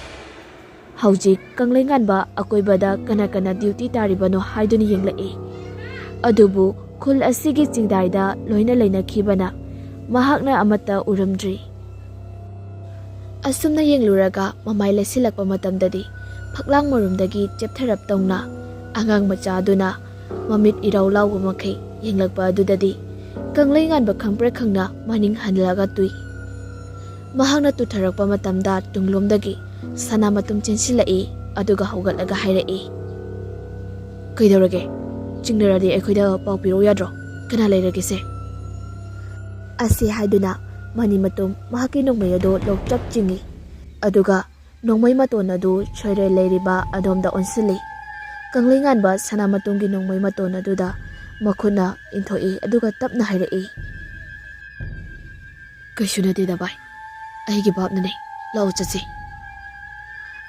ꯍꯧꯖꯤꯛ ꯀꯪꯂꯩꯉꯥꯟꯕ ꯑꯀꯣꯏꯕꯗ ꯀꯅꯥ ꯀꯅꯥ ꯗ꯭ꯌꯨꯇꯤ ꯇꯥꯔꯤꯕꯅꯣ ꯍꯥꯏꯗꯨꯅ ꯌꯦꯡꯂꯛꯏ꯫ ꯑꯗꯨꯕꯨ ꯈꯨꯜ ꯑꯁꯤꯒꯤ ꯆꯤꯡꯗꯥꯏꯗ ꯂꯣꯏꯅ ꯂꯩꯅꯈꯤꯕꯅ ꯃꯍꯥꯛꯅ ꯑꯃꯠꯇ ꯎꯔꯝꯗ꯭ꯔꯤ꯫ ꯑꯁꯨꯝꯅ ꯌꯦꯡꯂꯨꯔꯒ ꯃꯃꯥꯏ ꯂꯩꯁꯤꯜꯂꯛꯄ ꯃꯇꯝꯗꯗꯤ ꯐꯛꯂꯥꯡ ꯃꯔꯨꯝꯗꯒꯤ ꯆꯦꯞꯊꯔꯞ ꯇꯧꯅ ꯑꯉꯥꯡ ꯃꯆꯥ ꯑꯗꯨꯅ ꯃꯃꯤꯠ ꯏꯔꯥꯎ ꯂꯥꯎꯕ ꯃꯈꯩ ꯌꯦꯡꯂꯛꯄ ꯑꯗꯨꯗꯗꯤ ꯀꯪꯂꯩꯉꯥꯟꯕ ꯈꯪꯄ꯭ꯔꯦꯛ ꯈꯪꯅ ꯃꯅꯤꯡ ꯍꯜꯂꯒ ꯇꯨꯏ꯫ ꯃꯍꯥꯛꯅ ꯇꯨꯊꯔꯛꯄ ꯃꯇꯝꯗ ꯇꯨꯡꯂꯣꯝꯗꯒꯤ ꯁꯅꯥ ꯃꯇꯨꯝ ꯆꯦꯟꯁꯤꯜꯂꯛꯏ꯫ ꯑꯗꯨꯒ ꯍꯧꯒꯠꯂꯒ ꯍꯥꯏꯔꯛꯏ, "ꯀꯩꯗꯧꯔꯒꯦ? ꯆꯤꯡꯅꯔꯗꯤ ꯑꯩꯈꯣꯏꯗ ꯄꯥꯎ ꯄꯤꯔꯛꯎ ꯌꯥꯗ꯭ꯔꯣ? ꯀꯅꯥ ꯂꯩꯔꯒꯦꯁꯦ?" ꯑꯁꯤ ꯍꯥꯏꯗꯨꯅ ꯃꯅꯤ ꯃꯇꯨꯝ ꯃꯍꯥꯛꯀꯤ ꯅꯣꯡꯃꯩ ꯑꯗꯨ ꯂꯧꯇ꯭ꯔꯞ ꯆꯤꯡꯏ꯫ ꯑꯗꯨꯒ ꯅꯣꯡꯃꯩ ꯃꯇꯣꯟ ꯑꯗꯨ ꯁꯣꯏꯔꯦ ꯂꯩꯔꯤꯕ ꯑꯗꯣꯝꯗ ꯑꯣꯟꯁꯤꯜꯂꯤ꯫ ꯀꯪꯂꯩꯉꯥꯟꯕ ꯁꯅꯥ ꯃꯇꯨꯝꯒꯤ ꯅꯣꯡꯃꯩ ꯃꯇꯣꯟ ꯑꯗꯨꯗ ꯃꯈꯨꯠꯅ ꯏꯟꯊꯣꯛꯏ꯫ ꯑꯗꯨꯒ ꯇꯞꯅ ꯍꯥꯏꯔꯛꯏ, "ꯀꯩꯁꯨ ꯅꯠꯇꯦꯗ ꯚꯥꯏ, ꯑꯩꯒꯤ ꯚꯥꯞꯅꯅꯦ꯫ ꯂꯥꯛꯑꯣ ꯆꯠꯁꯤ꯫"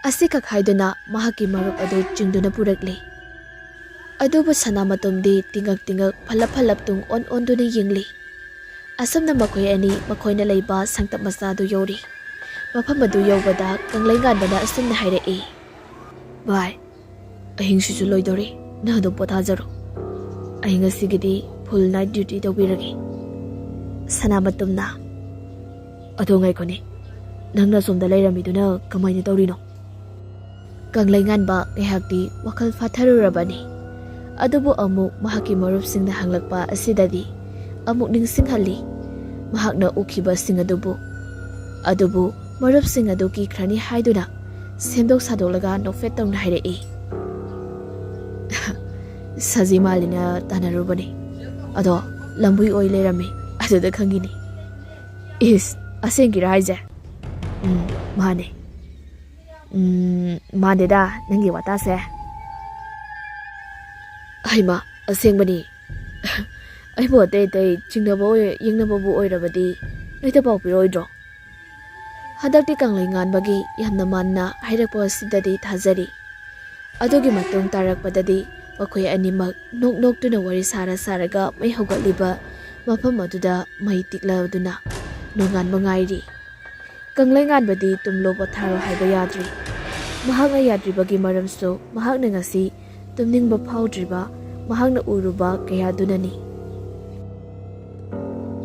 ꯑꯁꯤꯈꯛ ꯍꯥꯏꯗꯨꯅ ꯃꯍꯥꯛꯀꯤ ꯃꯔꯨꯞ ꯑꯗꯨ ꯆꯤꯡꯗꯨꯅ ꯄꯨꯔꯛꯂꯤ꯫ ꯑꯗꯨꯕꯨ ꯁꯅꯥ ꯃꯇꯨꯝꯗꯤ ꯇꯤꯡꯉꯛ ꯇꯤꯡꯉꯛ ꯐꯜꯂꯞ ꯐꯜꯂꯞ ꯇꯨꯡ ꯑꯣꯟ ꯑꯣꯟꯗꯨꯅ ꯌꯦꯡꯂꯤ꯫ ꯑꯁꯨꯝꯅ ꯃꯈꯣꯏ ꯑꯅꯤ ꯃꯈꯣꯏꯅ ꯂꯩꯕ ꯁꯪꯇꯞ ꯃꯆꯥꯗꯨ ꯌꯧꯔꯤ꯫ ꯃꯐꯝ ꯑꯗꯨ ꯌꯧꯕꯗ ꯀꯪꯂꯩꯉꯥꯟꯕꯅ ꯑꯁꯨꯝꯅ ꯍꯥꯏꯔꯛꯏ, "ꯚꯥꯏ, ꯑꯍꯤꯡꯁꯤꯁꯨ ꯂꯣꯏꯗꯧꯔꯦ, ꯅꯪ ꯑꯗꯨꯝ ꯄꯣꯊꯥꯖꯔꯣ꯫ ꯑꯩ ꯉꯁꯤꯒꯤꯗꯤ ꯐꯨꯜ ꯅꯥꯏꯠ ꯗ꯭ꯌꯨꯇꯤ ꯇꯧꯕꯤꯔꯒꯦ꯫" ꯁꯅꯥ ꯃꯇꯨꯝꯅ, "ꯑꯗꯣ ꯉꯥꯏꯈꯣꯅꯦ, ꯅꯪꯅ ꯑꯁꯣꯝꯗ ꯂꯩꯔꯝꯃꯤꯗꯨꯅ ꯀꯃꯥꯏꯅ ꯇꯧꯔꯤꯅꯣ?" ꯀꯪꯂꯩꯉꯥꯟꯕ ꯉꯥꯏꯍꯥꯛꯇꯤ ꯋꯥꯈꯜ ꯐꯥꯊꯔꯨꯔꯕꯅꯤ꯫ ꯑꯗꯨꯕꯨ ꯑꯃꯨꯛ ꯃꯍꯥꯛꯀꯤ ꯃꯔꯨꯞꯁꯤꯡꯅ ꯍꯪꯂꯛꯄ ꯑꯁꯤꯗꯗꯤ ꯑꯃꯨꯛ ꯅꯤꯡꯁꯤꯡꯍꯜꯂꯤ꯫ ꯃꯍꯥꯛꯅ ꯎꯈꯤꯕꯁꯤꯡ ꯑꯗꯨꯕꯨ꯫ ꯑꯗꯨꯕꯨ ꯃꯔꯨꯞꯁꯤꯡ ꯑꯗꯨ ꯀꯤꯈ꯭ꯔꯅꯤ ꯍꯥꯏꯗꯨꯅ ꯁꯦꯝꯗꯣꯛ ꯁꯥꯗꯣꯛꯂꯒ ꯅꯣꯛꯐꯦꯠ ꯇꯧꯅ ꯍꯥꯏꯔꯛꯏ, "ꯁꯖꯤ ꯃꯥꯜꯂꯤꯅ ꯇꯥꯟꯅꯔꯨꯕꯅꯤ꯫ ꯑꯗꯣ ꯂꯝꯕꯨꯏ ꯑꯣꯏ ꯂꯩꯔꯝꯃꯤ꯫ ꯑꯗꯨꯗ ꯈꯪꯉꯤꯅꯤ꯫" "ꯏꯁ, ꯑꯁꯦꯡꯀꯤꯔ ꯍꯥꯏꯁꯦ?" "ꯎꯝ, ꯃꯥꯅꯦ꯫" "ꯎꯝ, ꯃꯥꯟꯗꯦꯗ, ꯅꯪꯒꯤ ꯋꯥꯇꯥꯁꯦ꯫" "ꯍꯩꯃꯥ, ꯑꯁꯦꯡꯕꯅꯤ꯫" ꯑꯩꯕꯨ ꯑꯇꯩ ꯑꯇꯩ ꯆꯤꯡꯅꯕ ꯑꯣꯏ-, ꯌꯦꯡꯅꯕꯕꯨ ꯑꯣꯏꯔꯕꯗꯤ ꯅꯣꯏꯗ ꯄꯥꯎ ꯄꯤꯔꯛꯑꯣꯏꯗ꯭ꯔꯣ? ꯍꯟꯗꯛꯇꯤ ꯀꯪꯂꯩ ꯉꯥꯟꯕꯒꯤ ꯌꯥꯝꯅ ꯃꯥꯟꯅ ꯍꯥꯏꯔꯛꯄ ꯑꯁꯤꯗꯗꯤ ꯊꯥꯖꯔꯤ꯫ ꯑꯗꯨꯒꯤ ꯃꯇꯨꯡ ꯇꯥꯔꯛꯄꯗꯗꯤ ꯃꯈꯣꯏ ꯑꯅꯤꯃꯛ ꯅꯣꯛ ꯅꯣꯛꯇꯨꯅ ꯋꯥꯔꯤ ꯁꯥꯔ ꯁꯥꯔꯒ ꯃꯩ ꯍꯧꯒꯠꯂꯤꯕ ꯃꯐꯝ ꯑꯗꯨꯗ ꯃꯩ ꯇꯤꯛꯂꯗꯨꯅ ꯅꯣꯡꯉꯥꯟꯕ ꯉꯥꯏꯔꯤ꯫ ꯀꯪꯂꯩ ꯉꯥꯟꯕꯗꯤ ꯇꯨꯝꯂꯣ ꯄꯣꯊꯥꯔꯣ ꯍꯥꯏꯕ ꯌꯥꯗ꯭ꯔꯤ꯫ ꯃꯍꯥꯛꯅ ꯌꯥꯗ꯭ꯔꯤꯕꯒꯤ ꯃꯔꯝꯁꯨ ꯃꯍꯥꯛꯅ ꯉꯁꯤ ꯇꯨꯝꯅꯤꯡꯕ ꯐꯥꯎꯗ꯭ꯔꯤꯕ ꯃꯍꯥꯛꯅ ꯎꯔꯨꯕ ꯀꯌꯥꯗꯨꯅꯅꯤ꯫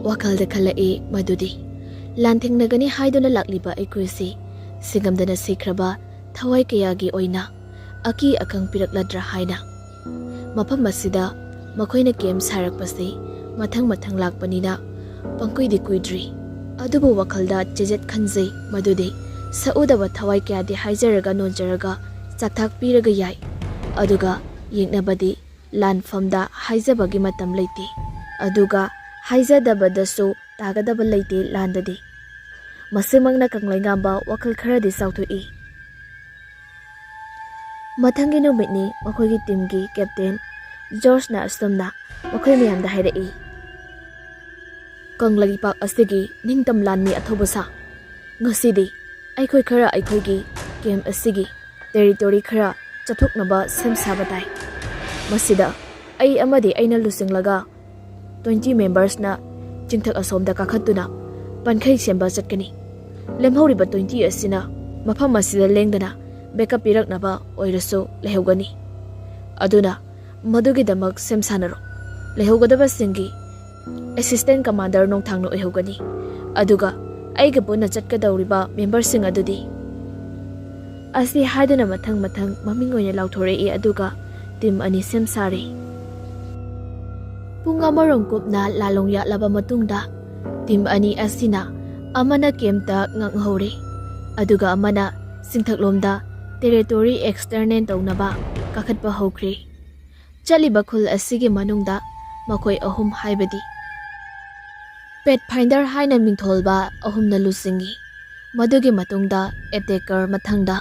ꯋꯥꯈꯜꯗ ꯈꯜꯂꯛꯏ ꯃꯗꯨꯗꯤ ꯂꯥꯟꯊꯦꯡꯅꯒꯅꯤ ꯍꯥꯏꯗꯨꯅ ꯂꯥꯛꯂꯤꯕ ꯑꯩꯈꯣꯏꯁꯤ ꯁꯤꯡꯉꯝꯗꯅ ꯁꯤꯈ꯭ꯔꯕ ꯊꯋꯥꯏ ꯀꯌꯥꯒꯤ ꯑꯣꯏꯅ ꯑꯀꯤ ꯑꯈꯪ ꯄꯤꯔꯛꯂꯗ꯭ꯔꯥ ꯍꯥꯏꯅ꯫ ꯃꯐꯝ ꯑꯁꯤꯗ ꯃꯈꯣꯏꯅ ꯀꯦꯝ ꯁꯥꯔꯛꯄꯁꯤ ꯃꯊꯪ ꯃꯊꯪ ꯂꯥꯛꯄꯅꯤꯅ ꯄꯪꯀꯨꯏꯗꯤ ꯀꯨꯏꯗ꯭ꯔꯤ꯫ ꯑꯗꯨꯕꯨ ꯋꯥꯈꯜꯗ ꯆꯦꯖꯦꯠ ꯈꯟꯖꯩ ꯃꯗꯨꯗꯤ ꯁꯛꯎꯗꯕ ꯊꯋꯥꯏ ꯀꯌꯥꯗꯤ ꯍꯥꯏꯖꯔꯒ ꯅꯣꯟꯖꯔꯒ ꯆꯥꯛꯊꯥꯛ ꯄꯤꯔꯒ ꯌꯥꯏ꯫ ꯑꯗꯨꯒ ꯌꯦꯛꯅꯕꯗꯤ ꯂꯥꯟꯐꯝꯗ ꯍꯥꯏꯖꯕꯒꯤ ꯃꯇꯝ ꯂꯩꯇꯦ꯫ ꯑꯗꯨꯒ ꯍꯥꯏꯖꯗꯕꯗꯁꯨ ꯇꯥꯒꯗꯕ ꯂꯩꯇꯦ ꯂꯥꯟꯗꯗꯤ꯫ ꯃꯁꯤꯃꯛꯅ ꯀꯪꯂꯩꯉꯥꯝꯕ ꯋꯥꯈꯜ ꯈꯔꯗꯤ ꯆꯥꯎꯊꯣꯛꯏ꯫ ꯃꯊꯪꯒꯤ ꯅꯨꯃꯤꯠꯅꯤ ꯃꯈꯣꯏꯒꯤ ꯇꯤꯝꯒꯤ ꯀꯦꯞꯇꯦꯟ ꯖꯣꯔꯖꯅ ꯑꯁꯨꯝꯅ ꯃꯈꯣꯏ ꯃꯌꯥꯝꯗ ꯍꯥꯏꯔꯛꯏ, "ꯀꯪꯂꯩꯄꯥꯛ ꯑꯁꯤꯒꯤ ꯅꯤꯡꯇꯝ ꯂꯥꯟꯃꯤ ꯑꯊꯧꯕ ꯁꯥ, ꯉꯁꯤꯗꯤ ꯑꯩꯈꯣꯏ ꯈꯔ ꯑꯩꯈꯣꯏꯒꯤ ꯀꯦꯝ ꯑꯁꯤꯒꯤ ꯇꯦꯔꯤꯇꯣꯔꯤ ꯈꯔ ꯆꯠꯊꯣꯛꯅꯕ ꯁꯦꯝ ꯁꯥꯕ ꯇꯥꯏ꯫ ꯃꯁꯤꯗ ꯑꯩ ꯑꯃꯗꯤ ꯑꯩꯅ ꯂꯨꯆꯤꯡꯂꯒ ꯇ꯭ꯋꯦꯟꯇꯤ ꯃꯦꯝꯕꯔꯁꯅ ꯆꯤꯡꯊꯛ ꯑꯁꯣꯝꯗ ꯀꯥꯈꯠꯇꯨꯅ ꯄꯟꯈꯩ ꯁꯦꯝꯕ ꯆꯠꯀꯅꯤ꯫ ꯂꯦꯝꯍꯧꯔꯤꯕ ꯇ꯭ꯋꯦꯟꯇꯤ ꯑꯁꯤꯅ ꯃꯐꯝ ꯑꯁꯤꯗ ꯂꯦꯡꯗꯅ ꯕꯦꯛꯀꯞ ꯄꯤꯔꯛꯅꯕ ꯑꯣꯏꯔꯁꯨ ꯂꯩꯍꯧꯒꯅꯤ꯫ ꯑꯗꯨꯅ ꯃꯗꯨꯒꯤꯗꯃꯛ ꯁꯦꯝ ꯁꯥꯅꯔꯣ꯫ ꯂꯩꯍꯧꯒꯗꯕꯁꯤꯡꯒꯤ ꯑꯦꯁꯤꯁꯇꯦꯟ ꯀꯃꯥꯟꯗꯔ ꯅꯣꯡꯊꯥꯡꯅ ꯑꯣꯏꯍꯧꯒꯅꯤ꯫ ꯑꯗꯨꯒ ꯑꯩꯒ ꯄꯨꯟꯅ ꯆꯠꯀꯗꯧꯔꯤꯕ ꯃꯦꯝꯕꯔꯁꯤꯡ ꯑꯗꯨꯗꯤ?" ꯑꯁꯤ ꯍꯥꯏꯗꯨꯅ ꯃꯊꯪ ꯃꯊꯪ ꯃꯃꯤꯡ ꯑꯣꯏꯅ ꯂꯥꯎꯊꯣꯔꯛꯏ, ꯑꯗꯨꯒ ꯇꯤꯝ ꯑꯅꯤ ꯁꯦꯝ ꯁꯥꯔꯦ꯫ ꯄꯨꯡ ꯑꯃꯔꯣꯝ ꯀꯨꯞꯅ ꯂꯥꯂꯣꯡ ꯌꯥꯠꯂꯕ ꯃꯇꯨꯡꯗ ꯇꯤꯝ ꯑꯅꯤ ꯑꯁꯤꯅ ꯑꯃꯅ ꯀꯦꯝꯇ ꯉꯥꯛꯍꯧꯔꯦ, ꯑꯗꯨꯒ ꯑꯃꯅ ꯆꯤꯡꯊꯛꯂꯣꯝꯗ ꯇꯦꯔꯤꯇꯣꯔꯤ ꯑꯦꯛꯁꯇꯔꯅꯦꯟ ꯇꯧꯅꯕ ꯀꯥꯈꯠꯄ ꯍꯧꯈ꯭ꯔꯦ꯫ ꯆꯠꯂꯤꯕ ꯈꯨꯜ ꯑꯁꯤꯒꯤ ꯃꯅꯨꯡꯗ ꯃꯈꯣꯏ ꯑꯍꯨꯝ, ꯍꯥꯏꯕꯗꯤ ꯄꯦꯠꯐꯥꯏꯟꯗꯔ ꯍꯥꯏꯅ ꯃꯤꯡꯊꯣꯜꯕ ꯑꯍꯨꯝꯅ ꯂꯨꯆꯤꯡꯏ꯫ ꯃꯗꯨꯒꯤ ꯃꯇꯨꯡꯗ ꯑꯦꯇꯦꯀꯔ, ꯃꯊꯪꯗ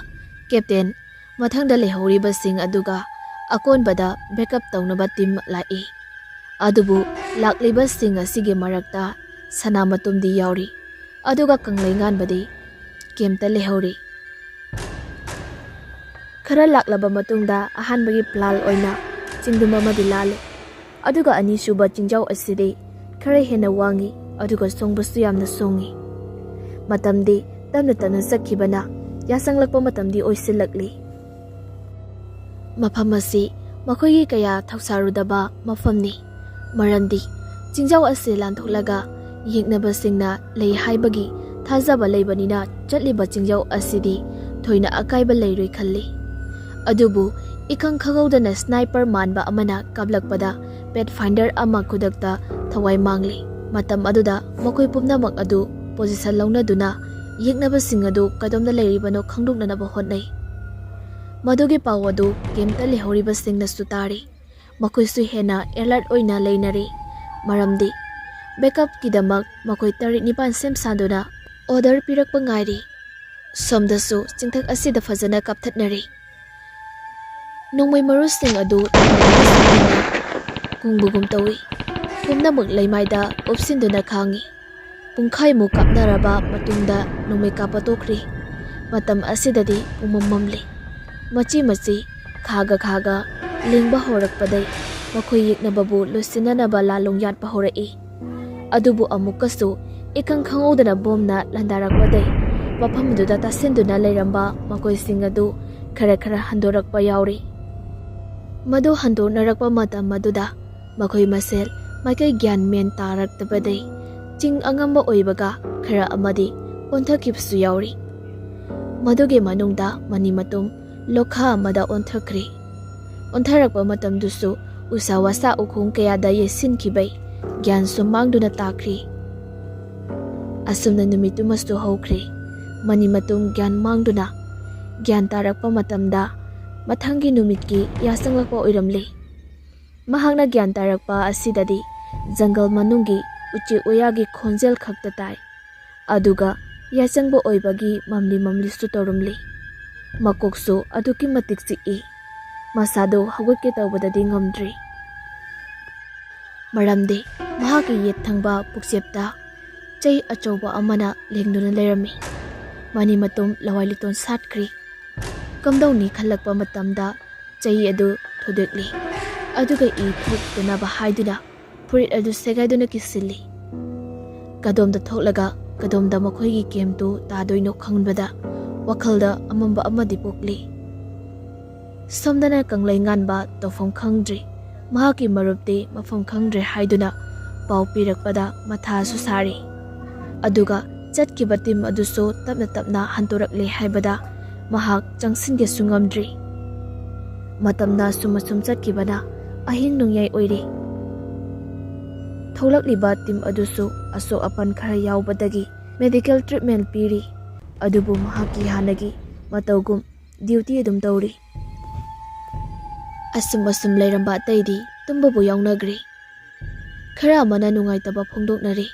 ꯀꯦꯞꯇꯦꯟ, ꯃꯊꯪꯗ ꯂꯩꯍꯧꯔꯤꯕꯁꯤꯡ, ꯑꯗꯨꯒ ꯑꯀꯣꯟꯕꯗ ꯕꯦꯛꯀꯞ ꯇꯧꯅꯕ ꯇꯤꯝ ꯂꯥꯛꯏ꯫ ꯑꯗꯨꯕꯨ ꯂꯥꯛꯂꯤꯕꯁꯤꯡ ꯑꯁꯤꯒꯤ ꯃꯔꯛꯇ ꯁꯅꯥ ꯃꯇꯨꯝꯗꯤ ꯌꯥꯎꯔꯤ, ꯑꯗꯨꯒ ꯀꯪꯂꯩ ꯉꯥꯟꯕꯗꯤ ꯀꯩꯝꯇ ꯂꯩꯍꯧꯔꯤ꯫ ꯈꯔ ꯂꯥꯛꯂꯕ ꯃꯇꯨꯡꯗ ꯑꯍꯥꯟꯕꯒꯤ ꯄ꯭ꯂꯥꯜ ꯑꯣꯏꯅ ꯆꯤꯡꯗꯨꯝ ꯑꯃꯗꯤ ꯂꯥꯜꯂꯤ, ꯑꯗꯨꯒ ꯑꯅꯤꯁꯨꯕ ꯆꯤꯡꯖꯥꯎ ꯑꯁꯤꯗꯤ ꯈꯔ ꯍꯦꯟꯅ ꯋꯥꯡꯉꯤ, ꯑꯗꯨꯒ ꯁꯣꯡꯕꯁꯨ ꯌꯥꯝꯅ ꯁꯣꯡꯉꯤ꯫ ꯃꯇꯝꯗꯤ ꯇꯞꯅ ꯇꯞꯅ ꯆꯠꯈꯤꯕꯅ ꯌꯥꯁꯪꯂꯛꯄ ꯃꯇꯝꯗꯤ ꯑꯣꯏꯁꯤꯜꯂꯛꯂꯤ꯫ ꯃꯐꯝ ꯑꯁꯤ ꯃꯈꯣꯏꯒꯤ ꯀꯌꯥ ꯊꯧꯁꯥꯔꯨꯗꯕ ꯃꯐꯝꯅꯤ, ꯃꯔꯝꯗꯤ ꯆꯤꯡꯖꯥꯎ ꯑꯁꯤ ꯂꯥꯟꯊꯣꯛꯂꯒ ꯌꯦꯛꯅꯕꯁꯤꯡꯅ ꯂꯩ ꯍꯥꯏꯕꯒꯤ ꯊꯥꯖꯕ ꯂꯩꯕꯅꯤꯅ ꯆꯠꯂꯤꯕ ꯆꯤꯡꯖꯥꯎ ꯑꯁꯤꯗꯤ ꯊꯣꯏꯅ ꯑꯀꯥꯏꯕ ꯂꯩꯔꯣꯏ ꯈꯜꯂꯤ꯫ ꯑꯗꯨꯕꯨ ꯏꯈꯪ ꯈꯪꯍꯧꯗꯅ ꯁ꯭ꯅꯥꯏꯄꯔ ꯃꯥꯟꯕ ꯑꯃꯅ ꯀꯥꯞꯂꯛꯄꯗ ꯄꯦꯠꯐꯥꯏꯟꯗꯔ ꯑꯃ ꯈꯨꯗꯛꯇ ꯊꯋꯥꯏ ꯃꯥꯡꯂꯤ꯫ ꯃꯇꯝ ꯑꯗꯨꯗ ꯃꯈꯣꯏ ꯄꯨꯝꯅꯃꯛ ꯑꯗꯨ ꯄꯣꯖꯤꯁꯟ ꯂꯧꯅꯗꯨꯅ ꯌꯦꯛꯅꯕꯁꯤꯡ ꯑꯗꯨ ꯀꯗꯣꯝꯗ ꯂꯩꯔꯤꯕꯅꯣ ꯈꯪꯗꯣꯛꯅꯅꯕ ꯍꯣꯠꯅꯩ꯫ ꯃꯗꯨꯒꯤ ꯄꯥꯎ ꯑꯗꯨ ꯀꯦꯝꯞꯇ ꯂꯩꯍꯧꯔꯤꯕꯁꯤꯡꯅꯁꯨ ꯇꯥꯔꯤ꯫ ꯃꯈꯣꯏꯁꯨ ꯍꯦꯟꯅ ꯑꯦꯂꯔꯠ ꯑꯣꯏꯅ ꯂꯩꯅꯔꯤ, ꯃꯔꯝꯗꯤ ꯕꯦꯛꯑꯞꯀꯤꯗꯃꯛ ꯃꯈꯣꯏ ꯇꯔꯦꯠ ꯅꯤꯄꯥꯟ ꯁꯦꯝ ꯁꯥꯗꯨꯅ ꯑꯣꯔꯗꯔ ꯄꯤꯔꯛꯄ ꯉꯥꯏꯔꯤ꯫ ꯁꯣꯝꯗꯁꯨ ꯆꯤꯡꯊꯛ ꯑꯁꯤꯗ ꯐꯖꯅ ꯀꯥꯞꯊꯠꯅꯔꯤ꯫ ꯅꯣꯡꯃꯩ ꯃꯔꯨꯁꯤꯡ ꯑꯗꯨ ꯀꯨꯡꯕꯒꯨꯝ ꯇꯧꯏ꯫ ꯄꯨꯝꯅꯃꯛ ꯂꯩꯃꯥꯏꯗ ꯎꯞꯁꯤꯟꯗꯨꯅ ꯈꯥꯡꯏ꯫ ꯄꯨꯡꯈꯥꯏꯃꯨꯛ ꯀꯥꯞꯅꯔꯕ ꯃꯇꯨꯡꯗ ꯅꯣꯡꯃꯩ ꯀꯥꯞꯄ ꯇꯣꯛꯈ꯭ꯔꯤ꯫ ꯃꯇꯝ ꯑꯁꯤꯗꯗꯤ ꯄꯨꯡꯃꯝ ꯃꯝꯂꯤ꯫ ꯃꯆꯤ ꯃꯆꯤ, ꯈꯥꯒ ꯈꯥꯒ ꯂꯦꯡꯕ ꯍꯧꯔꯛꯄꯗꯩ ꯃꯈꯣꯏ ꯌꯦꯛꯅꯕꯕꯨ ꯂꯣꯏꯁꯤꯟꯅꯅꯕ ꯂꯥꯂꯣꯡ ꯌꯥꯠꯄ ꯍꯧꯔꯛꯏ꯫ ꯑꯗꯨꯕꯨ ꯑꯃꯨꯛꯀꯁꯨ ꯏꯈꯪ ꯈꯪꯍꯧꯗꯅ ꯕꯣꯝꯅ ꯂꯥꯟꯗꯥꯔꯛꯄꯗꯩ ꯃꯐꯝꯗꯨꯗ ꯇꯥꯁꯤꯟꯗꯨꯅ ꯂꯩꯔꯝꯕ ꯃꯈꯣꯏꯁꯤꯡ ꯑꯗꯨ ꯈꯔ ꯈꯔ ꯍꯟꯗꯣꯔꯛꯄ ꯌꯥꯎꯔꯤ꯫ ꯃꯗꯨ ꯍꯟꯗꯣꯛꯅꯔꯛꯄ ꯃꯇꯝ ꯑꯗꯨꯗ ꯃꯈꯣꯏ ꯃꯁꯦꯜ ꯃꯥꯏꯀꯩ ꯒ꯭ꯌꯥꯟ ꯃꯦꯟ ꯇꯥꯔꯛꯇꯕꯗꯩ ꯆꯤꯡ ꯑꯉꯝꯕ ꯑꯣꯏꯕꯒ ꯈꯔ ꯑꯃꯗꯤ ꯑꯣꯟꯊꯈꯤꯕꯁꯨ ꯌꯥꯎꯔꯤ꯫ ꯃꯗꯨꯒꯤ ꯃꯅꯨꯡꯗ ꯃꯅꯤ ꯃꯇꯨꯝ ꯂꯣꯈꯥ ꯑꯃꯗ ꯑꯣꯟꯊꯈ꯭ꯔꯦ꯫ ꯑꯣꯟꯊꯔꯛꯄ ꯃꯇꯝꯗꯨꯁꯨ ꯎꯁꯥ ꯋꯥꯁꯥ ꯎꯈꯣꯡ ꯀꯌꯥꯗ ꯌꯩꯁꯤꯟꯈꯤꯕꯩ ꯒ꯭ꯌꯥꯟꯁꯨ ꯃꯥꯡꯗꯨꯅ ꯇꯥꯈ꯭ꯔꯦ꯫ ꯑꯁꯨꯝꯅ ꯅꯨꯃꯤꯠꯇꯨꯃꯁꯨ ꯍꯧꯈ꯭ꯔꯦ꯫ ꯃꯅꯤ ꯃꯇꯨꯝ ꯒ꯭ꯌꯥꯟ ꯃꯥꯡꯗꯨꯅ ꯒ꯭ꯌꯥꯟ ꯇꯥꯔꯛꯄ ꯃꯇꯝꯗ ꯃꯊꯪꯒꯤ ꯅꯨꯃꯤꯠꯀꯤ ꯌꯥꯆꯪꯂꯛꯄ ꯑꯣꯏꯔꯝꯂꯦ꯫ ꯃꯍꯥꯛꯅ ꯒ꯭ꯌꯥꯟ ꯇꯥꯔꯛꯄ ꯑꯁꯤꯗꯗꯤ ꯖꯪꯒꯜ ꯃꯅꯨꯡꯒꯤ ꯎꯆꯦꯛ ꯎꯌꯥꯒꯤ ꯈꯣꯟꯖꯦꯜ ꯈꯛꯇ ꯇꯥꯏ꯫ ꯑꯗꯨꯒ ꯌꯥꯆꯪꯕ ꯑꯣꯏꯕꯒꯤ ꯃꯝꯂꯤ ꯃꯝꯂꯤꯁꯨ ꯇꯧꯔꯝꯂꯤ꯫ ꯃꯀꯣꯛꯁꯨ ꯑꯗꯨꯛꯀꯤ ꯃꯇꯤꯛ ꯆꯤꯛꯏ꯫ ꯃꯁꯥꯗꯨ ꯍꯧꯒꯠꯀꯦ ꯇꯧꯕꯗꯗꯤ ꯉꯝꯗ꯭ꯔꯤ꯫ ꯃꯔꯝꯗꯤ ꯃꯍꯥꯛꯀꯤ ꯌꯦꯠ ꯊꯪꯕ ꯄꯨꯛꯆꯦꯞꯇ ꯆꯩ ꯑꯆꯧꯕ ꯑꯃꯅ ꯂꯦꯡꯗꯨꯅ ꯂꯩꯔꯝꯃꯤ꯫ ꯃꯅꯤ ꯃꯇꯨꯝ ꯂꯋꯥꯏ ꯂꯤꯇꯣꯟ ꯁꯥꯠꯈ꯭ꯔꯤ꯫ ꯀꯝꯗꯧꯅꯤ ꯈꯜꯂꯛꯄ ꯃꯇꯝꯗ ꯆꯩ ꯑꯗꯨ ꯊꯨꯗꯦꯛꯂꯤ꯫ ꯑꯗꯨꯒ ꯏ ꯊꯣꯛꯇꯅꯕ ꯍꯥꯏꯗꯨꯅ ꯐꯨꯔꯤꯠ ꯑꯗꯨ ꯁꯦꯒꯥꯏꯗꯨꯅ ꯀꯤꯁꯤꯜꯂꯤ꯫ ꯀꯗꯣꯝꯗ ꯊꯣꯛꯂꯒ ꯀꯗꯣꯝꯗ ꯃꯈꯣꯏꯒꯤ ꯀꯦꯝꯇꯨ ꯇꯥꯗꯣꯏꯅꯣ ꯈꯪꯕꯗ ꯋꯥꯈꯜꯗ ꯑꯃꯝꯕ ꯑꯃꯗꯤ ꯄꯣꯛꯂꯤ꯫ ꯁꯣꯝꯗꯅ ꯀꯪꯂꯩꯉꯥꯟꯕ ꯇꯧꯐꯝ ꯈꯪꯗ꯭ꯔꯤ꯫ ꯃꯍꯥꯛꯀꯤ ꯃꯔꯨꯞꯇꯤ ꯃꯐꯝ ꯈꯪꯗ꯭ꯔꯦ ꯍꯥꯏꯗꯨꯅ ꯄꯥꯎ ꯄꯤꯔꯛꯄꯗ ꯃꯊꯥꯁꯨ ꯁꯥꯔꯤ꯫ ꯑꯗꯨꯒ ꯆꯠꯈꯤꯕ ꯇꯤꯝ ꯑꯗꯨꯁꯨ ꯇꯞꯅ ꯇꯞꯅ ꯍꯟꯗꯣꯔꯛꯂꯦ ꯍꯥꯏꯕꯗ ꯃꯍꯥꯛ ꯆꯪꯁꯤꯟꯒꯦꯁꯨ ꯉꯝꯗ꯭ꯔꯤ꯫ ꯃꯇꯝꯅ ꯑꯁꯨꯝ ꯑꯁꯨꯝ ꯆꯠꯈꯤꯕꯅ ꯑꯍꯤꯡ ꯅꯣꯡꯌꯥꯏ ꯑꯣꯏꯔꯤ꯫ ꯊꯣꯛꯂꯛꯂꯤꯕ ꯇꯤꯝ ꯑꯗꯨꯁꯨ ꯑꯁꯣꯛ ꯑꯄꯟ ꯈꯔ ꯌꯥꯎꯕꯗꯒꯤ ꯃꯦꯗꯤꯀꯦꯜ ꯇ꯭ꯔꯤꯠꯃꯦꯟ ꯄꯤꯔꯤ꯫ ꯑꯗꯨꯕꯨ ꯃꯍꯥꯛꯀꯤ ꯍꯥꯟꯅꯒꯤ ꯃꯇꯧꯒꯨꯝ ꯗ꯭ꯌꯨꯇꯤ ꯑꯗꯨꯝ ꯇꯧꯔꯤ꯫ ꯑꯁꯨꯝ ꯑꯁꯨꯝ ꯂꯩꯔꯝꯕ ꯑꯇꯩꯗꯤ ꯇꯨꯝꯕꯕꯨ ꯌꯥꯎꯅꯈ꯭ꯔꯦ꯫ ꯈꯔ ꯑꯃꯅ ꯅꯨꯡꯉꯥꯏꯇꯕ ꯐꯣꯡꯗꯣꯛꯅꯔꯤ꯫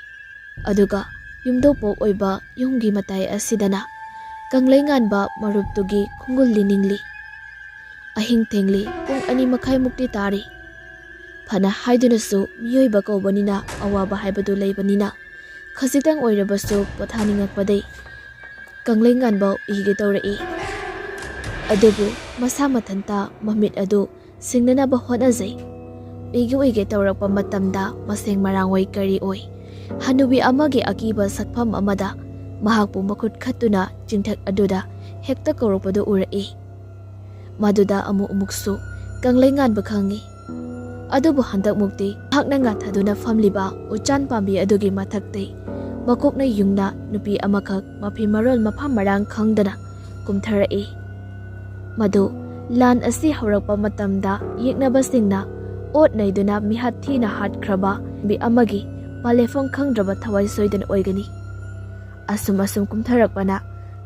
ꯑꯗꯨꯒ ꯌꯨꯝꯊꯣꯡꯄꯣꯛ ꯑꯣꯏꯕ ꯌꯨꯝꯒꯤ ꯃꯇꯥꯏ ꯑꯁꯤꯗꯅ ꯀꯪꯂꯩꯉꯥꯟꯕ ꯃꯔꯨꯞꯇꯨꯒꯤ ꯈꯣꯡꯒꯨꯜ ꯂꯤꯅꯤꯡꯂꯤ꯫ ꯑꯍꯤꯡ ꯊꯦꯡꯂꯤ, ꯄꯨꯡ ꯑꯅꯤ ꯃꯈꯥꯏꯃꯨꯛꯇꯤ ꯇꯥꯔꯤ꯫ ꯐꯅ ꯍꯥꯏꯗꯨꯅꯁꯨ ꯃꯤꯑꯣꯏꯕ ꯀꯧꯕꯅꯤꯅ ꯑꯋꯥꯕ ꯍꯥꯏꯕꯗꯨ ꯂꯩꯕꯅꯤꯅ ꯈꯖꯤꯛꯇꯪ ꯑꯣꯏꯔꯕꯁꯨ ꯄꯣꯊꯥꯅꯤꯡꯉꯛꯄꯗꯩ ꯀꯪꯂꯩꯉꯥꯟꯕ ꯎꯏꯒꯦ ꯇꯧꯔꯛꯏ꯫ ꯑꯗꯨꯕꯨ ꯃꯁꯥ ꯃꯊꯟꯇ ꯃꯃꯤꯠ ꯑꯗꯨ ꯁꯤꯡꯅꯅꯕ ꯍꯣꯠꯅꯖꯩ꯫ ꯎꯏꯒꯦ ꯎꯏꯒꯦ ꯇꯧꯔꯛꯄ ꯃꯇꯝꯗ ꯃꯁꯦꯡ ꯃꯔꯥꯡ ꯑꯣꯏ ꯀꯔꯤ ꯑꯣꯏ, ꯍꯅꯨꯕꯤ ꯑꯃꯒꯤ ꯑꯀꯤꯕ ꯁꯛꯐꯝ ꯑꯃꯗ ꯃꯍꯥꯛꯄꯨ ꯃꯈꯨꯠ ꯈꯠꯇꯨꯅ ꯆꯤꯡꯊꯛ ꯑꯗꯨꯗ ꯍꯦꯛꯇ ꯀꯧꯔꯛꯄꯗꯨ ꯎꯔꯛꯏ꯫ ꯃꯗꯨꯗ ꯑꯃꯨꯛ ꯑꯃꯨꯛꯁꯨ ꯀꯪꯂꯩꯉꯥꯟꯕ ꯈꯪꯏ꯫ ꯑꯗꯨꯕꯨ ꯍꯟꯗꯛꯃꯨꯛꯇꯤ ꯃꯍꯥꯛꯅ ꯉꯥꯊꯗꯨꯅ ꯐꯝꯂꯤꯕ ꯎꯆꯥꯟ ꯄꯥꯝꯕꯤ ꯑꯗꯨꯒꯤ ꯃꯊꯛꯇꯩ ꯃꯀꯣꯛꯅ ꯌꯨꯡꯅ ꯅꯨꯄꯤ ꯑꯃꯈꯛ ꯃꯐꯤ ꯃꯔꯣꯜ ꯃꯐꯝ ꯃꯔꯥꯡ ꯈꯪꯗꯅ ꯀꯨꯝꯊꯔꯛꯏ꯫ ꯃꯗꯨ ꯂꯥꯟ ꯑꯁꯤ ꯍꯧꯔꯛꯄ ꯃꯇꯝꯗ ꯌꯦꯛꯅꯕꯁꯤꯡꯅ ꯑꯣꯠ ꯅꯩꯗꯨꯅ ꯃꯤꯍꯥꯠ ꯊꯤꯅ ꯍꯥꯠꯈ꯭ꯔꯕ ꯃꯤ ꯑꯃꯒꯤ ꯄꯥꯂꯦꯐꯝ ꯈꯪꯗ꯭ꯔꯕ ꯊꯋꯥꯏ ꯁꯣꯏꯗꯅ ꯑꯣꯏꯒꯅꯤ꯫ ꯑꯁꯨꯝ ꯑꯁꯨꯝ ꯀꯨꯝꯊꯔꯛꯄꯅ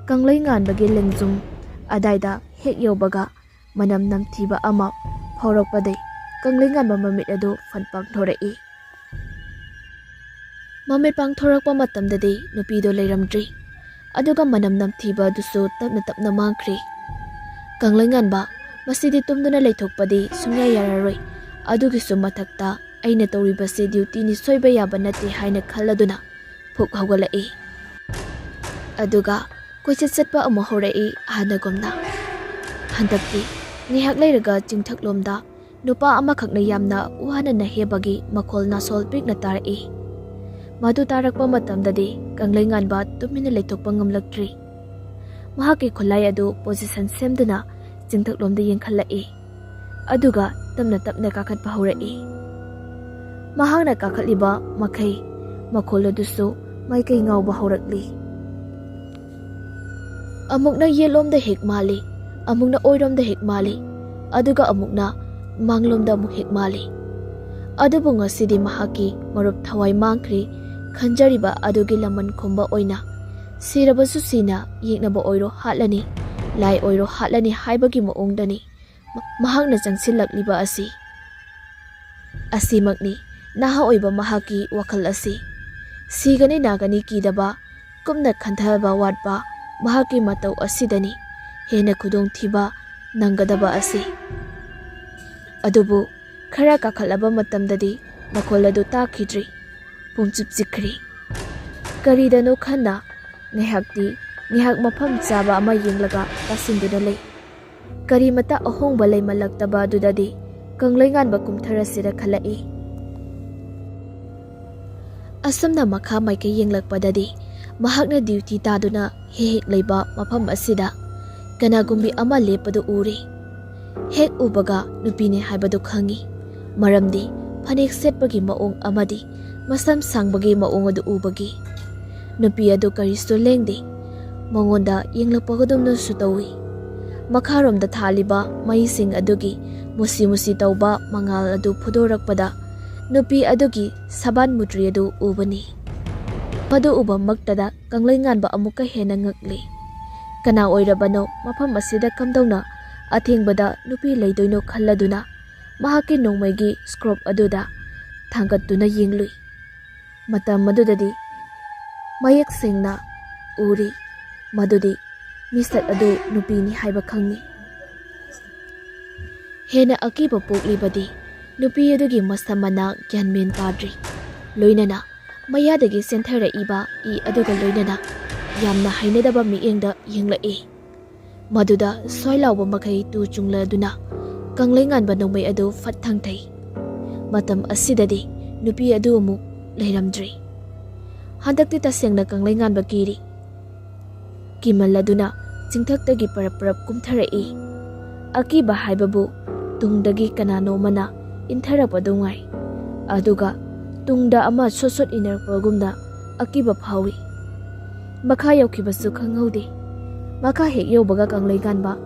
ꯀꯪꯂꯩꯉꯥꯟꯕꯒꯤ ꯂꯦꯡꯖꯨꯝ ꯑꯗꯥꯏꯗ ꯍꯦꯛ ꯌꯧꯕꯒ ꯃꯅꯝ ꯅꯝꯊꯤꯕ ꯑꯃ ꯐꯥꯎꯔꯛꯄꯗꯩ ꯀꯪꯂꯩꯉꯥꯟꯕ ꯃꯃꯤꯠ ꯑꯗꯨ ꯐꯟ ꯄꯥꯡꯊꯣꯔꯛꯏ꯫ ꯃꯃꯤꯠ ꯄꯥꯡꯊꯣꯔꯛꯄ ꯃꯇꯝꯗꯗꯤ ꯅꯨꯄꯤꯗꯨ ꯂꯩꯔꯝꯗ꯭ꯔꯤ꯫ ꯑꯗꯨꯒ ꯃꯅꯝ ꯅꯝꯊꯤꯕ ꯑꯗꯨꯁꯨ ꯇꯞꯅ ꯇꯞꯅ ꯃꯥꯡꯈ꯭ꯔꯤ꯫ ꯀꯪꯂꯩꯉꯥꯟꯕ, ꯃꯁꯤꯗꯤ ꯇꯨꯝꯗꯨꯅ ꯂꯩꯊꯣꯛꯄꯗꯤ ꯁꯨꯡꯌꯥ ꯌꯥꯔꯔꯣꯏ꯫ ꯑꯗꯨꯒꯤꯁꯨ ꯃꯊꯛꯇ ꯑꯩꯅ ꯇꯧꯔꯤꯕꯁꯦ ꯗ꯭ꯌꯨꯇꯤꯅꯤ, ꯁꯣꯏꯕ ꯌꯥꯕ ꯅꯠꯇꯦ ꯍꯥꯏꯅ ꯈꯜꯂꯗꯨꯅ ꯐꯨꯛ ꯍꯧꯒꯠꯂꯛꯏ꯫ ꯑꯗꯨꯒ ꯀꯣꯏꯆꯠ ꯆꯠꯄ ꯑꯃꯨꯛ ꯍꯧꯔꯛꯏ ꯍꯥꯟꯅꯒꯨꯝꯅ꯫ ꯍꯟꯗꯛꯇꯤ ꯉꯥꯏꯍꯥꯛ ꯂꯩꯔꯒ ꯆꯤꯡꯊꯛꯂꯣꯝꯗ ꯅꯨꯄꯥ ꯑꯃꯈꯛꯅ ꯌꯥꯝꯅ ꯋꯥꯅ ꯅꯥꯍꯦꯕꯒꯤ ꯃꯈꯣꯜ ꯅꯥꯁꯣꯜ ꯄꯤꯛꯅ ꯇꯥꯔꯛꯏ꯫ ꯃꯗꯨ ꯇꯥꯔꯛꯄ ꯃꯇꯝꯗꯗꯤ ꯀꯪꯂꯩꯉꯥꯟꯕ ꯇꯨꯃꯤꯟꯅ ꯂꯩꯊꯣꯛꯄ ꯉꯝꯂꯛꯇ꯭ꯔꯤ꯫ ꯃꯍꯥꯛꯀꯤ ꯈꯨꯠꯂꯥꯏ ꯑꯗꯨ ꯄꯣꯖꯤꯁꯟ ꯁꯦꯝꯗꯨꯅ ꯆꯤꯡꯊꯛꯂꯣꯝꯗ ꯌꯦꯡꯈꯠꯂꯛꯏ꯫ ꯑꯗꯨꯒ ꯇꯞꯅ ꯇꯞꯅ ꯀꯥꯈꯠꯄ ꯍꯧꯔꯛꯏ꯫ ꯃꯍꯥꯛꯅ ꯀꯥꯈꯠꯂꯤꯕ ꯃꯈꯩ ꯃꯈꯣꯜ ꯑꯗꯨꯁꯨ ꯃꯥꯏꯀꯩ ꯉꯥꯎꯕ ꯍꯧꯔꯛꯂꯤ꯫ ꯑꯃꯨꯛꯅ ꯌꯦꯠꯂꯣꯝꯗ ꯍꯦꯛ ꯃꯥꯜꯂꯤ, ꯑꯃꯨꯛꯅ ꯑꯣꯏꯔꯣꯝꯗ ꯍꯦꯛ ꯃꯥꯜꯂꯤ, ꯑꯗꯨꯒ ꯑꯃꯨꯛꯅ ꯃꯥꯡꯂꯣꯝꯗ ꯑꯃꯨꯛ ꯍꯦꯛ ꯃꯥꯜꯂꯤ꯫ ꯑꯗꯨꯕꯨ ꯉꯁꯤꯗꯤ ꯃꯍꯥꯛꯀꯤ ꯃꯔꯨꯞ ꯊꯋꯥꯏ ꯃꯥꯡꯈ꯭ꯔꯤ ꯈꯟꯖꯔꯤꯕ ꯑꯗꯨꯒꯤ ꯂꯃꯟ ꯈꯨꯝꯕ ꯑꯣꯏꯅ ꯁꯤꯔꯕꯁꯨ ꯁꯤꯅ ꯌꯦꯛꯅꯕ ꯑꯣꯏꯔꯣ ꯍꯥꯠꯂꯅꯤ, ꯂꯥꯏ ꯑꯣꯏꯔꯣ ꯍꯥꯠꯂꯅꯤ ꯍꯥꯏꯕꯒꯤ ꯃꯑꯣꯡꯗꯅꯤ ꯃ-, ꯃꯍꯥꯛꯅ ꯆꯪꯁꯤꯜꯂꯛꯂꯤꯕ ꯑꯁꯤ꯫ ꯑꯁꯤꯃꯛꯅꯤ ꯅꯍꯥ ꯑꯣꯏꯕ ꯃꯍꯥꯛꯀꯤ ꯋꯥꯈꯜ ꯑꯁꯤ꯫ ꯁꯤꯒꯅꯤ ꯅꯥꯒꯅꯤ ꯀꯤꯗꯕ, ꯀꯨꯞꯅ ꯈꯟꯊꯕ ꯋꯥꯠꯄ ꯃꯍꯥꯛꯀꯤ ꯃꯇꯧ ꯑꯁꯤꯗꯅꯤ ꯍꯦꯟꯅ ꯈꯨꯗꯣꯡꯊꯤꯕ ꯅꯪꯒꯗꯕ ꯑꯁꯤ꯫ ꯑꯗꯨꯕꯨ ꯈꯔ ꯀꯥꯈꯠꯂꯕ ꯃꯇꯝꯗꯗꯤ ꯃꯈꯣꯜ ꯑꯗꯨ ꯇꯥꯈꯤꯗ꯭ꯔꯤ꯫ ꯄꯨꯝꯆꯤꯛ ꯆꯤꯛꯈ꯭ꯔꯤ꯫ ꯀꯔꯤꯗꯅꯣ ꯈꯟꯅ ꯉꯥꯏꯍꯥꯛꯇꯤ, ꯉꯥꯏꯍꯥꯛ ꯃꯐꯝ ꯆꯥꯕ ꯑꯃ ꯌꯦꯡꯂꯒ ꯇꯥꯁꯤꯟꯗꯨꯅ ꯂꯩ꯫ ꯀꯔꯤꯃꯇ ꯑꯍꯣꯡꯕ ꯂꯩꯃꯜꯂꯛꯇꯕ ꯑꯗꯨꯗꯗꯤ ꯀꯪꯂꯩꯉꯥꯟꯕ ꯀꯨꯝꯊꯔꯁꯤꯔ ꯈꯜꯂꯛꯏ꯫ ꯑꯁꯨꯝꯅ ꯃꯈꯥ ꯃꯥꯏꯀꯩ ꯌꯦꯡꯂꯛꯄꯗꯗꯤ ꯃꯍꯥꯛꯅ ꯗ꯭ꯌꯨꯇꯤ ꯇꯥꯗꯨꯅ ꯍꯦꯛ ꯍꯦꯛ ꯂꯩꯕ ꯃꯐꯝ ꯑꯁꯤꯗ ꯀꯅꯥꯒꯨꯝꯕꯤ ꯑꯃ ꯂꯦꯞꯄꯗꯨ ꯎꯔꯦ꯫ ꯍꯦꯛ ꯎꯕꯒ ꯅꯨꯄꯤꯅꯤ ꯍꯥꯏꯕꯗꯨ ꯈꯪꯉꯤ꯫ ꯃꯔꯝꯗꯤ ꯐꯅꯦꯛ ꯁꯦꯠꯄꯒꯤ ꯃꯑꯣꯡ ꯑꯃꯗꯤ ꯃꯁꯝ ꯁꯥꯡꯕꯒꯤ ꯃꯑꯣꯡ ꯑꯗꯨ ꯎꯕꯒꯤ꯫ ꯅꯨꯄꯤ ꯑꯗꯨ ꯀꯔꯤꯁꯨ ꯂꯦꯡꯗꯦ꯫ ꯃꯉꯣꯟꯗ ꯌꯦꯡꯂꯛꯄꯒꯗꯨꯝꯅꯁꯨ ꯇꯧꯏ꯫ ꯃꯈꯥꯔꯣꯝꯗ ꯊꯥꯜꯂꯤꯕ ꯃꯩꯁꯤꯡ ꯑꯗꯨꯒꯤ ꯃꯨꯁꯤ ꯃꯨꯁꯤ ꯇꯧꯕ ꯃꯉꯥꯜ ꯑꯗꯨ ꯐꯨꯗꯣꯔꯛꯄꯗ ꯅꯨꯄꯤ ꯑꯗꯨꯒꯤ ꯁꯕꯥꯟ ꯃꯨꯇ꯭ꯔꯤ ꯑꯗꯨ ꯎꯕꯅꯤ꯫ ꯃꯗꯨ ꯎꯕꯃꯛꯇꯗ ꯀꯪꯂꯩꯉꯥꯟꯕ ꯑꯃꯨꯛꯀ ꯍꯦꯟꯅ ꯉꯛꯂꯤ꯫ ꯀꯅꯥ ꯑꯣꯏꯔꯕꯅꯣ ꯃꯐꯝ ꯑꯁꯤꯗ ꯀꯝꯗꯧꯅ ꯑꯊꯦꯡꯕꯗ ꯅꯨꯄꯤ ꯂꯩꯗꯣꯏꯅꯣ ꯈꯜꯂꯗꯨꯅ ꯃꯍꯥꯛꯀꯤ ꯅꯣꯡꯃꯩꯒꯤ ꯁ꯭ꯀꯣꯞ ꯑꯗꯨꯗ ꯊꯥꯡꯒꯠꯇꯨꯅ ꯌꯦꯡꯂꯨꯏ꯫ ꯃꯇꯝ ꯑꯗꯨꯗꯗꯤ ꯃꯌꯦꯛ ꯁꯦꯡꯅ ꯎꯔꯤ ꯃꯗꯨꯗꯤ ꯃꯤꯁꯛ ꯑꯗꯨ ꯅꯨꯄꯤꯅꯤ ꯍꯥꯏꯕ ꯈꯪꯏ꯫ ꯍꯦꯟꯅ ꯑꯀꯤꯕ ꯄꯣꯛꯂꯤꯕꯗꯤ ꯅꯨꯄꯤ ꯑꯗꯨꯒꯤ ꯃꯁꯝ ꯃꯅꯥ ꯒ꯭ꯌꯥꯟ ꯃꯦꯟ ꯇꯥꯗ꯭ꯔꯤ꯫ ꯂꯣꯏꯅꯅ ꯃꯌꯥꯗꯒꯤ ꯆꯦꯟꯊꯔꯛꯏꯕ ꯏ ꯑꯗꯨꯒ ꯂꯣꯏꯅꯅ ꯌꯥꯝꯅ ꯍꯩꯅꯗꯕ ꯃꯤꯠꯌꯦꯡꯗ ꯌꯦꯡꯂꯛꯏ꯫ ꯃꯗꯨꯗ ꯁ꯭ꯋꯥꯏ ꯂꯥꯎꯕ ꯃꯈꯩ ꯇꯨ ꯆꯨꯡꯂꯗꯨꯅ ꯀꯪꯂꯩꯉꯥꯟꯕ ꯅꯣꯡꯃꯩ ꯑꯗꯨ ꯐꯠ ꯊꯥꯡꯊꯩ꯫ ꯃꯇꯝ ꯑꯁꯤꯗꯗꯤ ꯅꯨꯄꯤ ꯑꯗꯨ ꯑꯃꯨꯛ ꯂꯩꯔꯝꯗ꯭ꯔꯤ꯫ ꯍꯟꯗꯛꯇꯤ ꯇꯁꯦꯡꯅ ꯀꯪꯂꯩꯉꯥꯟꯕ ꯀꯤꯔꯤ꯫ ꯀꯤꯃꯜꯂꯗꯨꯅ ꯆꯤꯡꯊꯛꯇꯒꯤ ꯄꯔꯞ ꯄꯔꯞ ꯀꯨꯝꯊꯔꯛꯏ꯫ ꯑꯀꯤꯕ ꯍꯥꯏꯕꯕꯨ ꯇꯨꯡꯗꯒꯤ ꯀꯅꯥꯅꯣ ꯑꯃꯅ ꯏꯟꯊꯔꯛꯄꯗꯨ ꯉꯥꯏ꯫ ꯑꯗꯨꯒ ꯇꯨꯡꯗ ꯑꯃ ꯁꯣꯠ ꯁꯣꯠ ꯏꯟꯅꯔꯛꯄꯒꯨꯝꯅ ꯑꯀꯤꯕ ꯐꯥꯎꯏ꯫ ꯃꯈꯥ ꯌꯧꯈꯤꯕꯁꯨ ꯈꯪꯍꯧꯗꯦ꯫ ꯃꯈꯥ ꯍꯦꯛ ꯌꯧꯕꯒ ꯀꯪꯂꯩꯉꯥꯟꯕ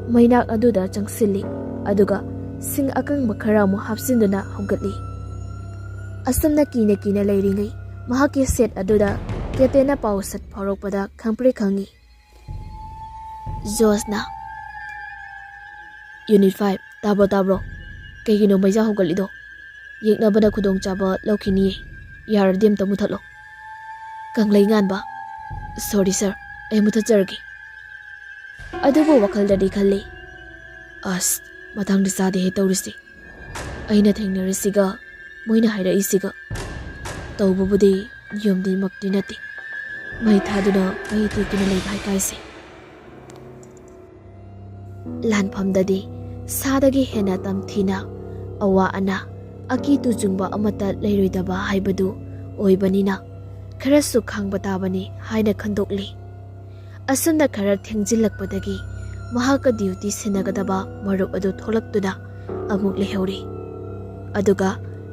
ꯃꯩꯅꯥꯛ ꯑꯗꯨꯗ ꯆꯪꯁꯤꯜꯂꯤ, ꯑꯗꯨꯒ ꯁꯤꯡ ꯑꯀꯪꯕ ꯈꯔ ꯑꯃꯨꯛ ꯍꯥꯞꯆꯤꯟꯗꯨꯅ ꯍꯧꯒꯠꯂꯤ꯫ ꯑꯁꯨꯝꯅ ꯀꯤꯅ ꯀꯤꯅ ꯂꯩꯔꯤꯉꯩ ꯃꯍꯥꯛꯀꯤ ꯁꯦꯠ ꯑꯗꯨꯗ ꯀꯦꯞꯇꯦꯟꯅ ꯄꯥꯎ ꯁꯠ ꯐꯥꯎꯔꯛꯄꯗ ꯈꯪꯄ꯭ꯔꯦꯛ ꯈꯪꯉꯤ꯫ ꯖꯣꯁꯅ, "ꯌꯨꯅꯤꯠ ꯐꯥꯏꯚ, ꯇꯥꯕ꯭ꯔꯣ, ꯇꯥꯕ꯭ꯔꯣ? ꯀꯩꯒꯤꯅꯣ ꯃꯩꯖꯥ ꯍꯧꯒꯠꯂꯤꯗꯣ? ꯌꯦꯛꯅꯕꯅ ꯈꯨꯗꯣꯡꯆꯥꯕ ꯂꯧꯈꯤꯅꯤꯌꯦ꯫ ꯌꯥꯔꯗꯤ ꯑꯝꯇ ꯃꯨꯊꯠꯂꯣ꯫" ꯀꯪꯂꯩꯉꯥꯟꯕ, "ꯁꯣꯔꯤ ꯁꯥꯔ, ꯑꯩ ꯃꯨꯊꯠꯆꯔꯒꯦ꯫" ꯑꯗꯨꯕꯨ ꯋꯥꯈꯜꯗꯗꯤ ꯈꯜꯂꯤ, "ꯑꯁ, ꯃꯇꯥꯡꯗꯤ ꯆꯥꯗꯦꯍꯦ ꯇꯧꯔꯤꯁꯤ꯫ ꯑꯩꯅ ꯊꯦꯡꯅꯔꯤꯁꯤꯒ ꯃꯣꯏꯅ ꯍꯥꯏꯔꯛꯏꯁꯤꯒ꯫ ꯇꯧꯕꯕꯨꯗꯤ ꯌꯨꯝꯗꯤꯃꯛꯇꯤ ꯅꯠꯇꯦ꯫ ꯃꯩ ꯊꯥꯗꯨꯅ ꯃꯩ ꯇꯦꯛꯇꯨꯅ ꯂꯩꯕ ꯍꯥꯏꯇꯥꯔꯦꯁꯦ꯫" ꯂꯥꯟꯐꯝꯗꯗꯤ ꯁꯥꯗꯒꯤ ꯍꯦꯟꯅ ꯇꯝꯊꯤꯅ ꯑꯋꯥ ꯑꯅꯥ, ꯑꯀꯤ ꯇꯨꯖꯨꯡꯕ ꯑꯃꯠꯇ ꯂꯩꯔꯣꯏꯗꯕ ꯍꯥꯏꯕꯗꯨ ꯑꯣꯏꯕꯅꯤꯅ, ꯈꯔꯁꯨ ꯈꯥꯡꯕ ꯇꯥꯕꯅꯤ ꯍꯥꯏꯅ ꯈꯟꯗꯣꯛꯂꯤ꯫ ꯑꯁꯨꯝꯅ ꯈꯔ ꯊꯦꯡꯖꯤꯜꯂꯛꯄꯗꯒꯤ ꯃꯍꯥꯛꯀ ꯗ꯭ꯌꯨꯇꯤ ꯁꯤꯟꯅꯒꯗꯕ ꯃꯔꯨꯞ ꯑꯗꯨ ꯊꯣꯛꯂꯛꯇꯨꯅ ꯑꯃꯨꯛ ꯂꯩꯍꯧꯔꯤ꯫ ꯑꯗꯨꯒ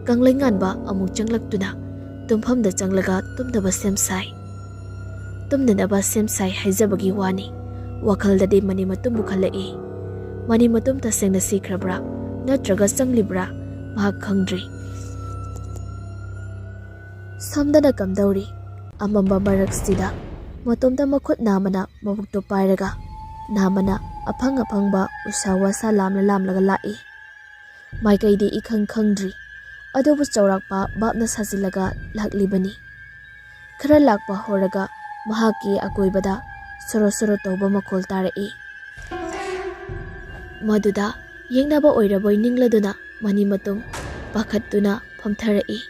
ꯀꯪꯂꯩꯉꯥꯟꯕ ꯑꯃꯨꯛ ꯆꯪꯂꯛꯇꯨꯅ ꯇꯨꯝꯐꯝꯗ ꯆꯪꯂꯒ ꯇꯨꯝꯅꯕ ꯁꯦꯝ ꯁꯥꯏ꯫ ꯇꯨꯝꯅꯅꯕ ꯁꯦꯝ ꯁꯥꯏ ꯍꯥꯏꯖꯕꯒꯤ ꯋꯥꯅꯤ, ꯋꯥꯈꯜꯗꯗꯤ ꯃꯅꯤ ꯃꯇꯨꯝꯕꯨ ꯈꯜꯂꯛꯏ꯫ ꯃꯅꯤ ꯃꯇꯨꯝ ꯇꯁꯦꯡꯅ ꯁꯤꯈ꯭ꯔꯕ꯭ꯔꯥ ꯅꯠꯇ꯭ꯔꯒ ꯆꯪꯂꯤꯕ꯭ꯔꯥ ꯃꯍꯥꯛ ꯈꯪꯗ꯭ꯔꯤ꯫ ꯁꯣꯝꯗꯅ ꯀꯝꯗꯧꯔꯤ? ꯑꯃꯝꯕ ꯃꯔꯛꯁꯤꯗ ꯃꯇꯣꯝꯇ ꯃꯈꯨꯠ ꯅꯥꯝꯃꯅ ꯃꯕꯨꯛꯇꯨ ꯄꯥꯏꯔꯒ, ꯅꯥꯝꯃꯅ ꯑꯐꯪ ꯑꯐꯪꯕ ꯎꯁꯥ ꯋꯥꯁꯥ ꯂꯥꯝꯂ ꯂꯥꯝꯂꯒ ꯂꯥꯛꯏ꯫ ꯃꯥꯏꯀꯩꯗꯤ ꯏꯈꯪ ꯈꯪꯗ꯭ꯔꯤ, ꯑꯗꯨꯕꯨ ꯆꯥꯎꯔꯥꯛꯄ ꯚꯥꯞꯅ ꯁꯥꯖꯤꯜꯂꯒ ꯂꯥꯛꯂꯤꯕꯅꯤ꯫ ꯈꯔ ꯂꯥꯛꯄ ꯍꯧꯔꯒ ꯃꯍꯥꯛꯀꯤ ꯑꯀꯣꯏꯕꯗ ꯁꯣꯔꯣ ꯁꯣꯔꯣ ꯇꯧꯕ ꯃꯈꯣꯜ ꯇꯥꯔꯛꯏ꯫ ꯃꯗꯨꯗ ꯌꯦꯛꯅꯕ ꯑꯣꯏꯔꯕꯣꯏ ꯅꯤꯡꯂꯗꯨꯅ ꯃꯅꯤꯃꯇꯨꯝ ꯄꯥꯈꯠꯇꯨꯅ ꯐꯝꯊꯔꯛꯏ꯫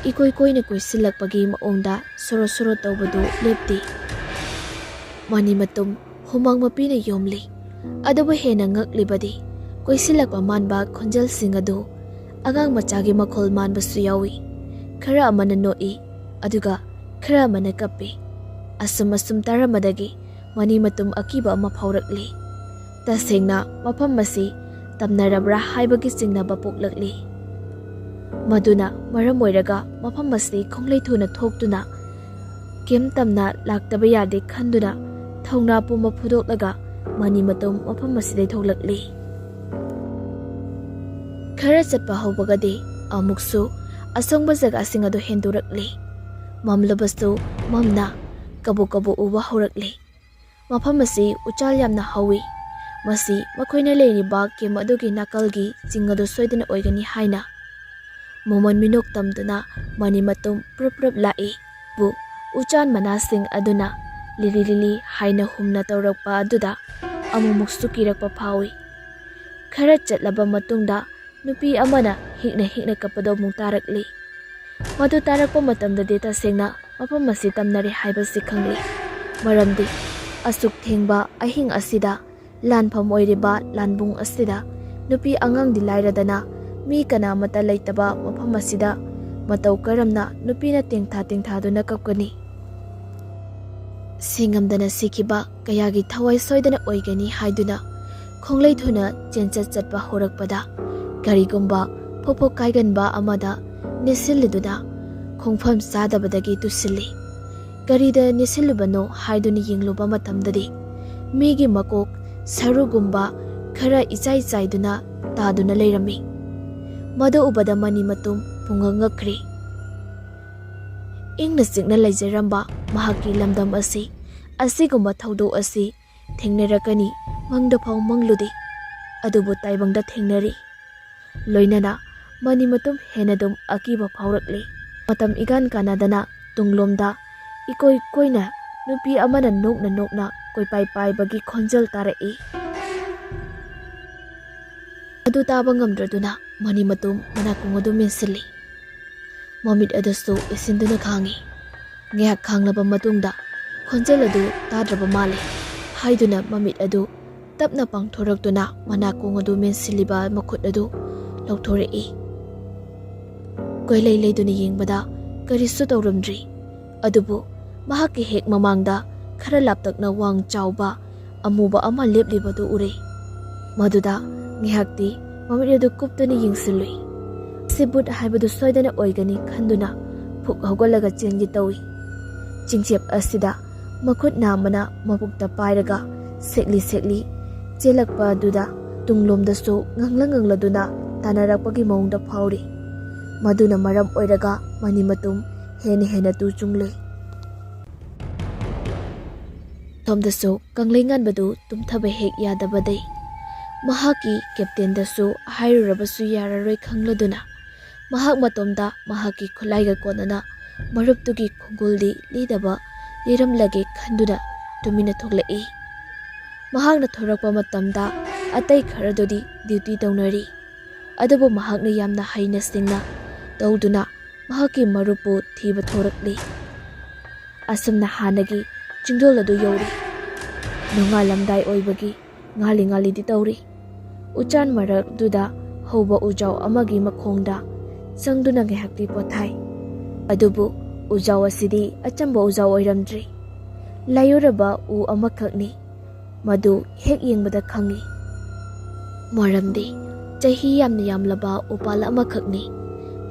ꯏꯀꯣꯏ ꯀꯣꯏꯅ ꯀꯣꯏꯁꯤꯜꯂꯛꯄꯒꯤ ꯃꯑꯣꯡꯗ ꯁꯣꯔꯣ ꯁꯣꯔꯣ ꯇꯧꯕꯗꯨ ꯂꯦꯞꯇꯦ꯫ ꯃꯅꯤꯃꯇꯨꯝ ꯍꯨꯃꯥꯡ ꯃꯄꯤꯅ ꯌꯣꯝꯂꯤ꯫ ꯑꯗꯨꯕꯨ ꯍꯦꯟꯅ ꯉꯛꯂꯤꯕꯗꯤ ꯀꯣꯏꯁꯤꯜꯂꯛꯄ ꯃꯥꯟꯕ ꯈꯣꯟꯖꯦꯜꯁꯤꯡ ꯑꯗꯨ ꯑꯉꯥꯡ ꯃꯆꯥꯒꯤ ꯃꯈꯣꯜ ꯃꯥꯟꯕꯁꯨ ꯌꯥꯎꯏ꯫ ꯈꯔ ꯑꯃꯅ ꯅꯣꯛꯏ, ꯑꯗꯨꯒ ꯈꯔ ꯑꯃꯅ ꯀꯞꯄꯤ꯫ ꯑꯁꯨꯝ ꯑꯁꯨꯝ ꯇꯥꯔꯝꯕꯗꯒꯤ ꯃꯅꯤꯃꯇꯨꯝ ꯑꯀꯤꯕ ꯑꯃ ꯐꯥꯎꯔꯛꯂꯤ꯫ ꯇꯁꯦꯡꯅ ꯃꯐꯝ ꯑꯁꯤ ꯇꯝꯅꯔꯕ꯭ꯔꯥ ꯍꯥꯏꯕꯒꯤ ꯆꯤꯡꯅꯕ ꯄꯣꯛꯂꯛꯂꯤ꯫ ꯃꯗꯨꯅ ꯃꯔꯝ ꯑꯣꯏꯔꯒ ꯃꯐꯝ ꯑꯁꯤ ꯈꯣꯡꯂꯩ ꯊꯨꯅ ꯊꯣꯛꯇꯨꯅ ꯀꯦꯝ ꯇꯝꯅ ꯂꯥꯛꯇꯕ ꯌꯥꯗꯦ ꯈꯟꯗꯨꯅ ꯊꯧꯅꯥ ꯄꯨꯝꯕ ꯐꯨꯗꯣꯛꯂꯒ ꯃꯅꯤꯃꯇꯨꯝ ꯃꯐꯝ ꯑꯁꯤꯗꯩ ꯊꯣꯛꯂꯛꯂꯤ꯫ ꯈꯔ ꯆꯠꯄ ꯍꯧꯕꯒꯗꯤ ꯑꯃꯨꯛꯁꯨ ꯑꯁꯣꯡꯕ ꯖꯒꯥꯁꯤꯡ ꯑꯗꯨ ꯍꯦꯟꯗꯣꯔꯛꯂꯤ꯫ ꯃꯝꯂꯕꯁꯨ ꯃꯝꯅ ꯀꯕꯣꯛ ꯀꯕꯣꯛ ꯎꯕ ꯍꯧꯔꯛꯂꯤ꯫ ꯃꯐꯝ ꯑꯁꯤ ꯎꯆꯥꯜ ꯌꯥꯝꯅ ꯍꯧꯏ꯫ ꯃꯁꯤ ꯃꯈꯣꯏꯅ ꯂꯩꯔꯤꯕ ꯀꯦꯝ ꯑꯗꯨꯒꯤ ꯅꯥꯀꯜꯒꯤ ꯆꯤꯡ ꯑꯗꯨ ꯁꯣꯏꯗꯅ ꯑꯣꯏꯒꯅꯤ ꯍꯥꯏꯅ ꯃꯣꯃꯣꯟ ꯃꯤꯅꯣꯛ ꯇꯝꯗꯨꯅ ꯃꯅꯤꯃꯇꯨꯝ ꯄ꯭ꯔꯞ ꯄ꯭ꯔꯞ ꯂꯥꯛꯏ꯫ ꯕꯨ ꯎꯆꯥꯟ ꯃꯅꯥꯁꯤꯡ ꯑꯗꯨꯅ ꯂꯤꯂꯤ ꯂꯤꯂꯤ ꯍꯥꯏꯅ ꯍꯨꯝꯅ ꯇꯧꯔꯛꯄ ꯑꯗꯨꯗ ꯑꯃꯨꯛꯃꯨꯛꯁꯨ ꯀꯤꯔꯛꯄ ꯐꯥꯎꯏ꯫ ꯈꯔ ꯆꯠꯂꯕ ꯃꯇꯨꯡꯗ ꯅꯨꯄꯤ ꯑꯃꯅ ꯍꯤꯛꯅ ꯍꯤꯛꯅ ꯀꯞꯄꯗꯣ ꯑꯃꯨꯛ ꯇꯥꯔꯛꯂꯤ꯫ ꯃꯗꯨ ꯇꯥꯔꯛꯄ ꯃꯇꯝꯗꯗꯤ ꯇꯁꯦꯡꯅ ꯃꯐꯝ ꯑꯁꯤ ꯇꯝꯅꯔꯦ ꯍꯥꯏꯕꯁꯤ ꯈꯪꯂꯤ꯫ ꯃꯔꯝꯗꯤ ꯑꯁꯨꯛ ꯊꯦꯡꯕ ꯑꯍꯤꯡ ꯑꯁꯤꯗ ꯂꯥꯟꯐꯝ ꯑꯣꯏꯔꯤꯕ ꯂꯥꯟꯕꯨꯡ ꯑꯁꯤꯗ ꯅꯨꯄꯤ ꯑꯉꯥꯡꯗꯤ ꯂꯥꯏꯔꯗꯅ ꯃꯤ ꯀꯅꯥ ꯑꯃꯠꯇ ꯂꯩꯇꯕ ꯃꯐꯝ ꯑꯁꯤꯗ ꯃꯇꯧ ꯀꯔꯝꯅ ꯅꯨꯄꯤꯅ ꯇꯦꯡꯊꯥ ꯇꯦꯡꯊꯥꯗꯨꯅ ꯀꯞꯀꯅꯤ? ꯁꯤꯡꯉꯝꯗꯅ ꯁꯤꯈꯤꯕ ꯀꯌꯥꯒꯤ ꯊꯋꯥꯏ ꯁꯣꯏꯗꯅ ꯑꯣꯏꯒꯅꯤ ꯍꯥꯏꯗꯨꯅ ꯈꯣꯡꯂꯩ ꯊꯨꯅ ꯆꯦꯟꯆꯠ ꯆꯠꯄ ꯍꯧꯔꯛꯄꯗ ꯀꯔꯤꯒꯨꯝꯕ ꯐꯣꯛ ꯐꯣꯛ ꯀꯥꯏꯒꯟꯕ ꯑꯃꯗ ꯅꯦꯠꯁꯤꯜꯂꯨꯗꯨꯅ ꯈꯣꯡꯐꯝ ꯆꯥꯗꯕꯗꯒꯤ ꯇꯨꯁꯤꯜꯂꯤ꯫ ꯀꯔꯤꯗ ꯅꯦꯠꯁꯤꯜꯂꯨꯕꯅꯣ ꯍꯥꯏꯗꯨꯅ ꯌꯦꯡꯂꯨꯕ ꯃꯇꯝꯗꯗꯤ ꯃꯤꯒꯤ ꯃꯀꯣꯛ ꯁꯔꯨꯒꯨꯝꯕ ꯈꯔ ꯏꯆꯥꯏ ꯆꯥꯏꯗꯨꯅ ꯇꯥꯗꯨꯅ ꯂꯩꯔꯝꯃꯤ꯫ ꯃꯗꯨ ꯎꯕꯗ ꯃꯅꯤꯃꯇꯨꯝ ꯄꯨꯡꯉꯛ ꯉꯛꯈ꯭ꯔꯦ꯫ ꯏꯪꯅ ꯆꯤꯛꯅ ꯂꯩꯖꯔꯝꯕ ꯃꯍꯥꯛꯀꯤ ꯂꯝꯗꯝ ꯑꯁꯤ ꯑꯁꯤꯒꯨꯝꯕ ꯊꯧꯗꯣꯛ ꯑꯁꯤ ꯊꯦꯡꯅꯔꯛꯀꯅꯤ ꯃꯪꯗ ꯐꯥꯎ ꯃꯪꯂꯨꯗꯦ꯫ ꯑꯗꯨꯕꯨ ꯇꯥꯏꯕꯪꯗ ꯊꯦꯡꯅꯔꯤ꯫ ꯂꯣꯏꯅꯅ ꯃꯅꯤꯃꯇꯨꯝ ꯍꯦꯟꯅꯗꯨꯝ ꯑꯀꯤꯕ ꯐꯥꯎꯔꯛꯂꯤ꯫ ꯃꯇꯝ ꯏꯀꯥꯟ ꯀꯥꯟꯅꯗꯅ ꯇꯨꯡꯂꯣꯝꯗ ꯏꯀꯣꯏ ꯀꯣꯏꯅ ꯅꯨꯄꯤ ꯑꯃꯅ ꯅꯣꯛꯅ ꯅꯣꯛꯅ ꯀꯣꯏꯄꯥꯏ ꯄꯥꯏꯕꯒꯤ ꯈꯣꯟꯖꯦꯜ ꯇꯥꯔꯛꯏ꯫ ꯃꯈꯨꯠꯇꯨ ꯇꯥꯕ ꯉꯝꯗ꯭ꯔꯗꯨꯅ ꯃꯅꯤ ꯃꯇꯨꯝ ꯃꯅꯥꯀꯣꯡ ꯑꯗꯨ ꯃꯦꯟꯁꯤꯜꯂꯤ꯫ ꯃꯃꯤꯠ ꯑꯗꯨꯁꯨ ꯏꯁꯤꯟꯗꯨꯅ ꯈꯥꯡꯉꯤ꯫ ꯉꯥꯏꯍꯥꯛ ꯈꯥꯡꯂꯕ ꯃꯇꯨꯡꯗ ꯈꯣꯟꯖꯦꯜ ꯑꯗꯨ ꯇꯥꯗ꯭ꯔꯕ ꯃꯥꯜꯂꯦ ꯍꯥꯏꯗꯨꯅ ꯃꯃꯤꯠ ꯑꯗꯨ ꯇꯞꯅ ꯄꯥꯡꯊꯣꯔꯛꯇꯨꯅ ꯃꯅꯥꯀꯣꯡ ꯑꯗꯨ ꯃꯦꯟꯁꯤꯜꯂꯤꯕ ꯃꯈꯨꯠ ꯑꯗꯨ ꯂꯧꯊꯣꯔꯛꯏ꯫ ꯀꯣꯏꯂꯩ ꯂꯩꯗꯨꯅ ꯌꯦꯡꯕꯗ ꯀꯔꯤꯁꯨ ꯇꯧꯔꯝꯗ꯭ꯔꯤ꯫ ꯑꯗꯨꯕꯨ ꯃꯍꯥꯛꯀꯤ ꯍꯦꯛ ꯃꯃꯥꯡꯗ ꯈꯔ ꯂꯥꯞꯇꯛꯅ ꯋꯥꯡ ꯆꯥꯎꯕ ꯑꯃꯨꯕ ꯑꯃ ꯂꯦꯞꯂꯤꯕꯗꯨ ꯎꯔꯦ꯫ ꯃꯗꯨꯗ ꯉꯥꯏꯍꯥꯛꯇꯤ ꯃꯃꯤꯠ ꯑꯗꯨ ꯀꯨꯞꯇꯨꯅ ꯌꯦꯡꯁꯤꯜꯂꯨꯏ꯫ ꯁꯤ ꯚꯨꯠ ꯍꯥꯏꯕꯗꯨ ꯁꯣꯏꯗꯅ ꯑꯣꯏꯒꯅꯤ ꯈꯟꯗꯨꯅ ꯐꯨꯛ ꯍꯧꯒꯠꯂꯒ ꯆꯦꯟꯒꯦ ꯇꯧꯏ꯫ ꯆꯤꯡꯆꯦꯞ ꯑꯁꯤꯗ ꯃꯈꯨꯠ ꯅꯥꯝꯃꯅ ꯃꯕꯨꯛꯇ ꯄꯥꯏꯔꯒ ꯁꯦꯛꯂꯤ ꯁꯦꯛꯂꯤ ꯆꯦꯜꯂꯛꯄ ꯑꯗꯨꯗ ꯇꯨꯡꯂꯣꯝꯗꯁꯨ ꯉꯪꯂ ꯉꯪꯂꯗꯨꯅ ꯇꯥꯟꯅꯔꯛꯄꯒꯤ ꯃꯑꯣꯡꯗ ꯐꯥꯎꯔꯤ꯫ ꯃꯗꯨꯅ ꯃꯔꯝ ꯑꯣꯏꯔꯒ ꯃꯅꯤ ꯃꯇꯨꯝ ꯍꯦꯟꯅ ꯍꯦꯟꯅ ꯇꯨ ꯆꯨꯡꯂꯨꯏ꯫ ꯁꯣꯝꯗꯁꯨ ꯀꯪꯂꯩꯉꯥꯟꯕꯗꯨ ꯇꯨꯝꯊꯕ ꯍꯦꯛ ꯌꯥꯗꯕꯗꯩ ꯃꯍꯥꯛꯀꯤ ꯀꯦꯞꯇꯦꯟꯗꯁꯨ ꯍꯥꯏꯔꯨꯔꯕꯁꯨ ꯌꯥꯔꯔꯣꯏ ꯈꯪꯂꯗꯨꯅ ꯃꯍꯥꯛ ꯃꯇꯣꯝꯇ ꯃꯍꯥꯛꯀꯤ ꯈꯨꯠꯂꯥꯏꯒ ꯀꯣꯟꯅꯅ ꯃꯔꯨꯞꯇꯨꯒꯤ ꯈꯣꯡꯒꯨꯜꯗꯤ ꯂꯤꯗꯕ ꯂꯤꯔꯝꯂꯒꯦ ꯈꯟꯗꯨꯅ ꯇꯨꯃꯤꯟꯅ ꯊꯣꯛꯂꯛꯏ꯫ ꯃꯍꯥꯛꯅ ꯊꯣꯔꯛꯄ ꯃꯇꯝꯗ ꯑꯇꯩ ꯈꯔꯗꯨꯗꯤ ꯗ꯭ꯌꯨꯇꯤ ꯇꯧꯅꯔꯤ꯫ ꯑꯗꯨꯕꯨ ꯃꯍꯥꯛꯅ ꯌꯥꯝꯅ ꯍꯩꯅ ꯁꯤꯡꯅ ꯇꯧꯗꯨꯅ ꯃꯍꯥꯛꯀꯤ ꯃꯔꯨꯞꯄꯨ ꯊꯤꯕ ꯊꯣꯔꯛꯂꯤ꯫ ꯑꯁꯨꯝꯅ ꯍꯥꯟꯅꯒꯤ ꯆꯤꯡꯗꯣꯜ ꯑꯗꯨ ꯌꯧꯔꯤ꯫ ꯅꯣꯡꯉꯥꯜꯂꯝꯗꯥꯏ ꯑꯣꯏꯕꯒꯤ ꯉꯥꯜꯂꯤ ꯉꯥꯜꯂꯤꯗꯤ ꯇꯧꯔꯤ꯫ ꯎꯆꯥꯟ ꯃꯔꯛꯇꯨꯗ ꯍꯧꯕ ꯎꯖꯥꯎ ꯑꯃꯒꯤ ꯃꯈꯣꯡꯗ ꯆꯪꯗꯨꯅ ꯉꯥꯏꯍꯥꯛꯇꯤ ꯄꯣꯊꯥꯏ꯫ ꯑꯗꯨꯕꯨ ꯎꯖꯥꯎ ꯑꯁꯤꯗꯤ ꯑꯆꯝꯕ ꯎꯖꯥꯎ ꯑꯣꯏꯔꯝꯗ꯭ꯔꯤ꯫ ꯂꯥꯏꯌꯨꯔꯕ ꯎ ꯑꯃꯈꯛꯅꯤ꯫ ꯃꯗꯨ ꯍꯦꯛ ꯌꯦꯡꯕꯗ ꯈꯪꯏ꯫ ꯃꯔꯝꯗꯤ ꯆꯍꯤ ꯌꯥꯝꯅ ꯌꯥꯝꯂꯕ ꯎꯄꯥꯜ ꯑꯃꯈꯛꯅꯤ꯫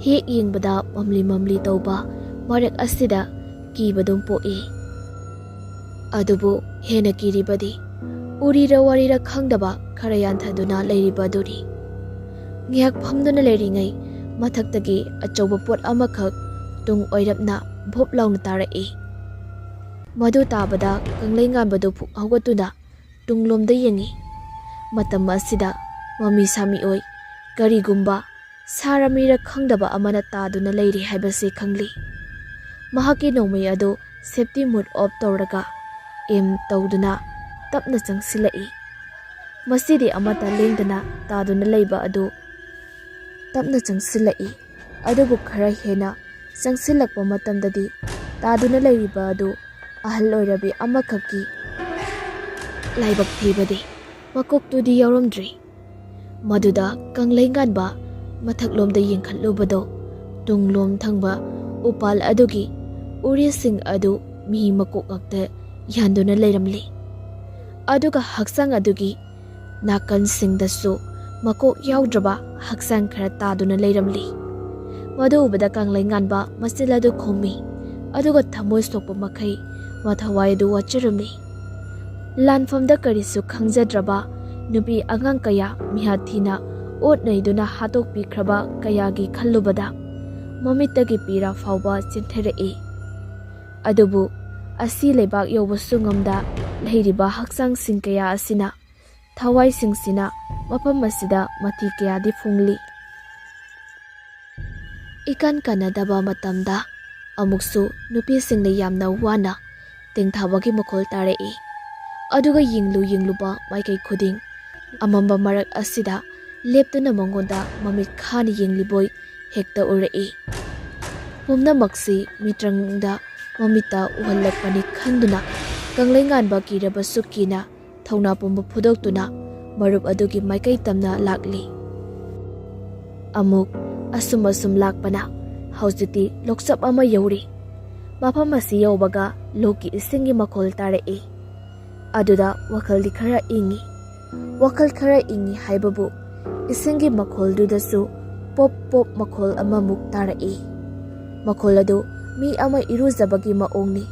ꯍꯦꯛ ꯌꯦꯡꯕꯗ ꯃꯝꯂꯤ ꯃꯝꯂꯤ ꯇꯧꯕ ꯃꯔꯛ ꯑꯁꯤꯗ ꯀꯤꯕꯗꯨꯝ ꯄꯣꯛꯏ꯫ ꯑꯗꯨꯕꯨ ꯍꯦꯟꯅ ꯀꯤꯔꯤꯕꯗꯤ ꯎꯔꯤꯔ ꯋꯥꯔꯤꯔ ꯈꯪꯗꯕ ꯈꯔ ꯌꯥꯟꯊꯗꯨꯅ ꯂꯩꯔꯤꯕ ꯑꯗꯨꯅꯤ꯫ ꯉꯥꯏꯍꯥꯛ ꯐꯝꯗꯨꯅ ꯂꯩꯔꯤꯉꯩ ꯃꯊꯛꯇꯒꯤ ꯑꯆꯧꯕ ꯄꯣꯠ ꯑꯃꯈꯛ ꯇꯨꯡ ꯑꯣꯏꯔꯞꯅ ꯚꯣꯞ ꯂꯥꯎꯅ ꯇꯥꯔꯛꯏ꯫ ꯃꯗꯨ ꯇꯥꯕꯗ ꯀꯪꯂꯩꯉꯥꯟꯕꯗꯨ ꯐꯨꯛ ꯍꯧꯒꯠꯇꯨꯅ ꯇꯨꯡꯂꯣꯝꯗ ꯌꯦꯡꯏ꯫ ꯃꯇꯝ ꯑꯁꯤꯗ ꯃꯃꯤ ꯁꯥꯃꯤ ꯑꯣꯏ ꯀꯔꯤꯒꯨꯝꯕ ꯁꯥꯔ ꯃꯤꯔ ꯈꯪꯗꯕ ꯑꯃꯅ ꯇꯥꯗꯨꯅ ꯂꯩꯔꯤ ꯍꯥꯏꯕꯁꯤ ꯈꯪꯂꯤ꯫ ꯃꯍꯥꯛꯀꯤ ꯅꯣꯡꯃꯩ ꯑꯗꯨ ꯁꯦꯞꯇꯤ ꯃꯨꯠ ꯑꯣꯐ ꯇꯧꯔꯒ ꯑꯦꯝ ꯇꯧꯗꯨꯅ ꯇꯞꯅ ꯆꯪꯁꯤꯜꯂꯛꯏ꯫ ꯃꯁꯤꯗꯤ ꯑꯃꯠꯇ ꯂꯦꯡꯗꯅ ꯇꯥꯗꯨꯅ ꯂꯩꯕ ꯑꯗꯨ ꯇꯞꯅ ꯆꯪꯁꯤꯜꯂꯛꯏ꯫ ꯑꯗꯨꯕꯨ ꯈꯔ ꯍꯦꯟꯅ ꯆꯪꯁꯤꯜꯂꯛꯄ ꯃꯇꯝꯗꯗꯤ ꯇꯥꯗꯨꯅ ꯂꯩꯔꯤꯕ ꯑꯗꯨ ꯑꯍꯜ ꯑꯣꯏꯔꯕꯤ ꯑꯃꯈꯛꯀꯤ ꯂꯥꯏꯕꯛ ꯊꯤꯕꯗꯤ ꯃꯀꯣꯛꯇꯨꯗꯤ ꯌꯥꯎꯔꯝꯗ꯭ꯔꯤ꯫ ꯃꯗꯨꯗ ꯀꯪꯂꯩ ꯉꯥꯟꯕ ꯃꯊꯛꯂꯣꯝꯗ ꯌꯦꯡꯈꯠꯂꯨꯕꯗꯣ, ꯇꯨꯡꯂꯣꯝ ꯊꯪꯕ ꯎꯄꯥꯜ ꯑꯗꯨꯒꯤ ꯎꯔꯤꯁꯤꯡ ꯑꯗꯨ ꯃꯤ ꯃꯀꯣꯛ ꯉꯥꯛꯇ ꯌꯥꯟꯗꯨꯅ ꯂꯩꯔꯝꯂꯤ꯫ ꯑꯗꯨꯒ ꯍꯛꯆꯥꯡ ꯑꯗꯨꯒꯤ ꯅꯥꯀꯟꯁꯤꯡꯗꯁꯨ ꯃꯀꯣꯛ ꯌꯥꯎꯗ꯭ꯔꯕ ꯍꯛꯆꯥꯡ ꯈꯔ ꯇꯥꯗꯨꯅ ꯂꯩꯔꯝꯂꯤ꯫ ꯃꯗꯨ ꯎꯕꯗ ꯀꯪꯂꯩ ꯉꯥꯟꯕ ꯃꯆꯤꯜ ꯑꯗꯨ ꯈꯨꯝꯃꯤ, ꯑꯗꯨꯒ ꯊꯃꯣꯏ ꯁꯣꯛꯄ ꯃꯈꯩ ꯃꯊꯋꯥꯏ ꯑꯗꯨ ꯋꯥꯆꯔꯝꯃꯤ꯫ ꯂꯥꯟꯐꯝꯗ ꯀꯔꯤꯁꯨ ꯈꯪꯖꯗ꯭ꯔꯕ ꯅꯨꯄꯤ ꯑꯉꯥꯡ ꯀꯌꯥ ꯃꯤꯍꯥꯠ ꯊꯤꯅ ꯑꯣꯠ ꯅꯩꯗꯨꯅ ꯍꯥꯠꯇꯣꯛꯄꯤꯈ꯭ꯔꯕ ꯀꯌꯥꯒꯤ ꯈꯜꯂꯨꯕꯗ ꯃꯃꯤꯠꯇꯒꯤ ꯄꯤꯔꯥ ꯐꯥꯎꯕ ꯆꯦꯟꯊꯔꯛꯏ꯫ ꯑꯗꯨꯕꯨ ꯑꯁꯤ ꯂꯩꯕꯥꯛ ꯌꯧꯕꯁꯨ ꯉꯝꯗ ꯂꯩꯔꯤꯕ ꯍꯛꯆꯥꯡꯁꯤꯡ ꯀꯌꯥ ꯑꯁꯤꯅ ꯊꯋꯥꯏꯁꯤꯡꯁꯤꯅ ꯃꯐꯝ ꯑꯁꯤꯗ ꯃꯊꯤ ꯀꯌꯥꯗꯤ ꯐꯨꯡꯂꯤ꯫ ꯏꯀꯥꯟ ꯀꯥꯟꯅꯗꯕ ꯃꯇꯝꯗ ꯑꯃꯨꯛꯁꯨ ꯅꯨꯄꯤꯁꯤꯡꯅ ꯌꯥꯝꯅ ꯋꯥꯅ ꯇꯦꯡꯊꯥꯕꯒꯤ ꯃꯈꯣꯜ ꯇꯥꯔꯛꯏ꯫ ꯑꯗꯨꯒ ꯌꯦꯡꯂꯨ ꯌꯦꯡꯂꯨꯕ ꯃꯥꯏꯀꯩ ꯈꯨꯗꯤꯡ ꯑꯃꯝꯕ ꯃꯔꯛ ꯑꯁꯤꯗ ꯂꯦꯞꯇꯨꯅ ꯃꯉꯣꯟꯗ ꯃꯃꯤꯠ ꯈꯥꯅ ꯌꯦꯡꯂꯤꯕꯣꯏ ꯍꯦꯛꯇ ꯎꯔꯛꯏ꯫ ꯄꯨꯝꯅꯃꯛꯁꯤ ꯃꯤꯇ꯭ꯔꯪꯗ ꯃꯃꯤꯠꯇ ꯎꯍꯜꯂꯛꯄꯅꯤ ꯈꯟꯗꯨꯅ ꯀꯪꯂꯩꯉꯥꯟꯕ ꯀꯤꯔꯕꯁꯨ ꯀꯤꯅ ꯊꯧꯅꯥ ꯄꯨꯝꯕ ꯐꯨꯗꯣꯛꯇꯨꯅ ꯃꯔꯨꯞ ꯑꯗꯨꯒꯤ ꯃꯥꯏꯀꯩ ꯇꯝꯅ ꯂꯥꯛꯂꯤ꯫ ꯑꯃꯨꯛ ꯑꯁꯨꯝ ꯑꯁꯨꯝ ꯂꯥꯛꯄꯅ ꯍꯧꯖꯤꯛꯇꯤ ꯂꯣꯛꯆꯞ ꯑꯃ ꯌꯧꯔꯤ꯫ ꯃꯐꯝ ꯑꯁꯤ ꯌꯧꯕꯒ ꯂꯣꯛꯀꯤ ꯏꯁꯤꯡꯒꯤ ꯃꯈꯣꯜ ꯇꯥꯔꯛꯏ꯫ ꯑꯗꯨꯗ ꯋꯥꯈꯜꯗꯤ ꯈꯔ ꯏꯪꯉꯤ꯫ ꯋꯥꯈꯜ ꯈꯔ ꯏꯪꯉꯤ ꯍꯥꯏꯕꯕꯨ ꯏꯁꯤꯡꯒꯤ ꯃꯈꯣꯜꯗꯨꯗꯁꯨ ꯄꯣꯞ ꯄꯣꯞ ꯃꯈꯣꯜ ꯑꯃꯃꯨꯛ ꯇꯥꯔꯛꯏ꯫ ꯃꯈꯣꯜ ꯑꯗꯨ ꯃꯤ ꯑꯃ ꯏꯔꯨꯖꯕꯒꯤ ꯃꯑꯣꯡꯅꯤ꯫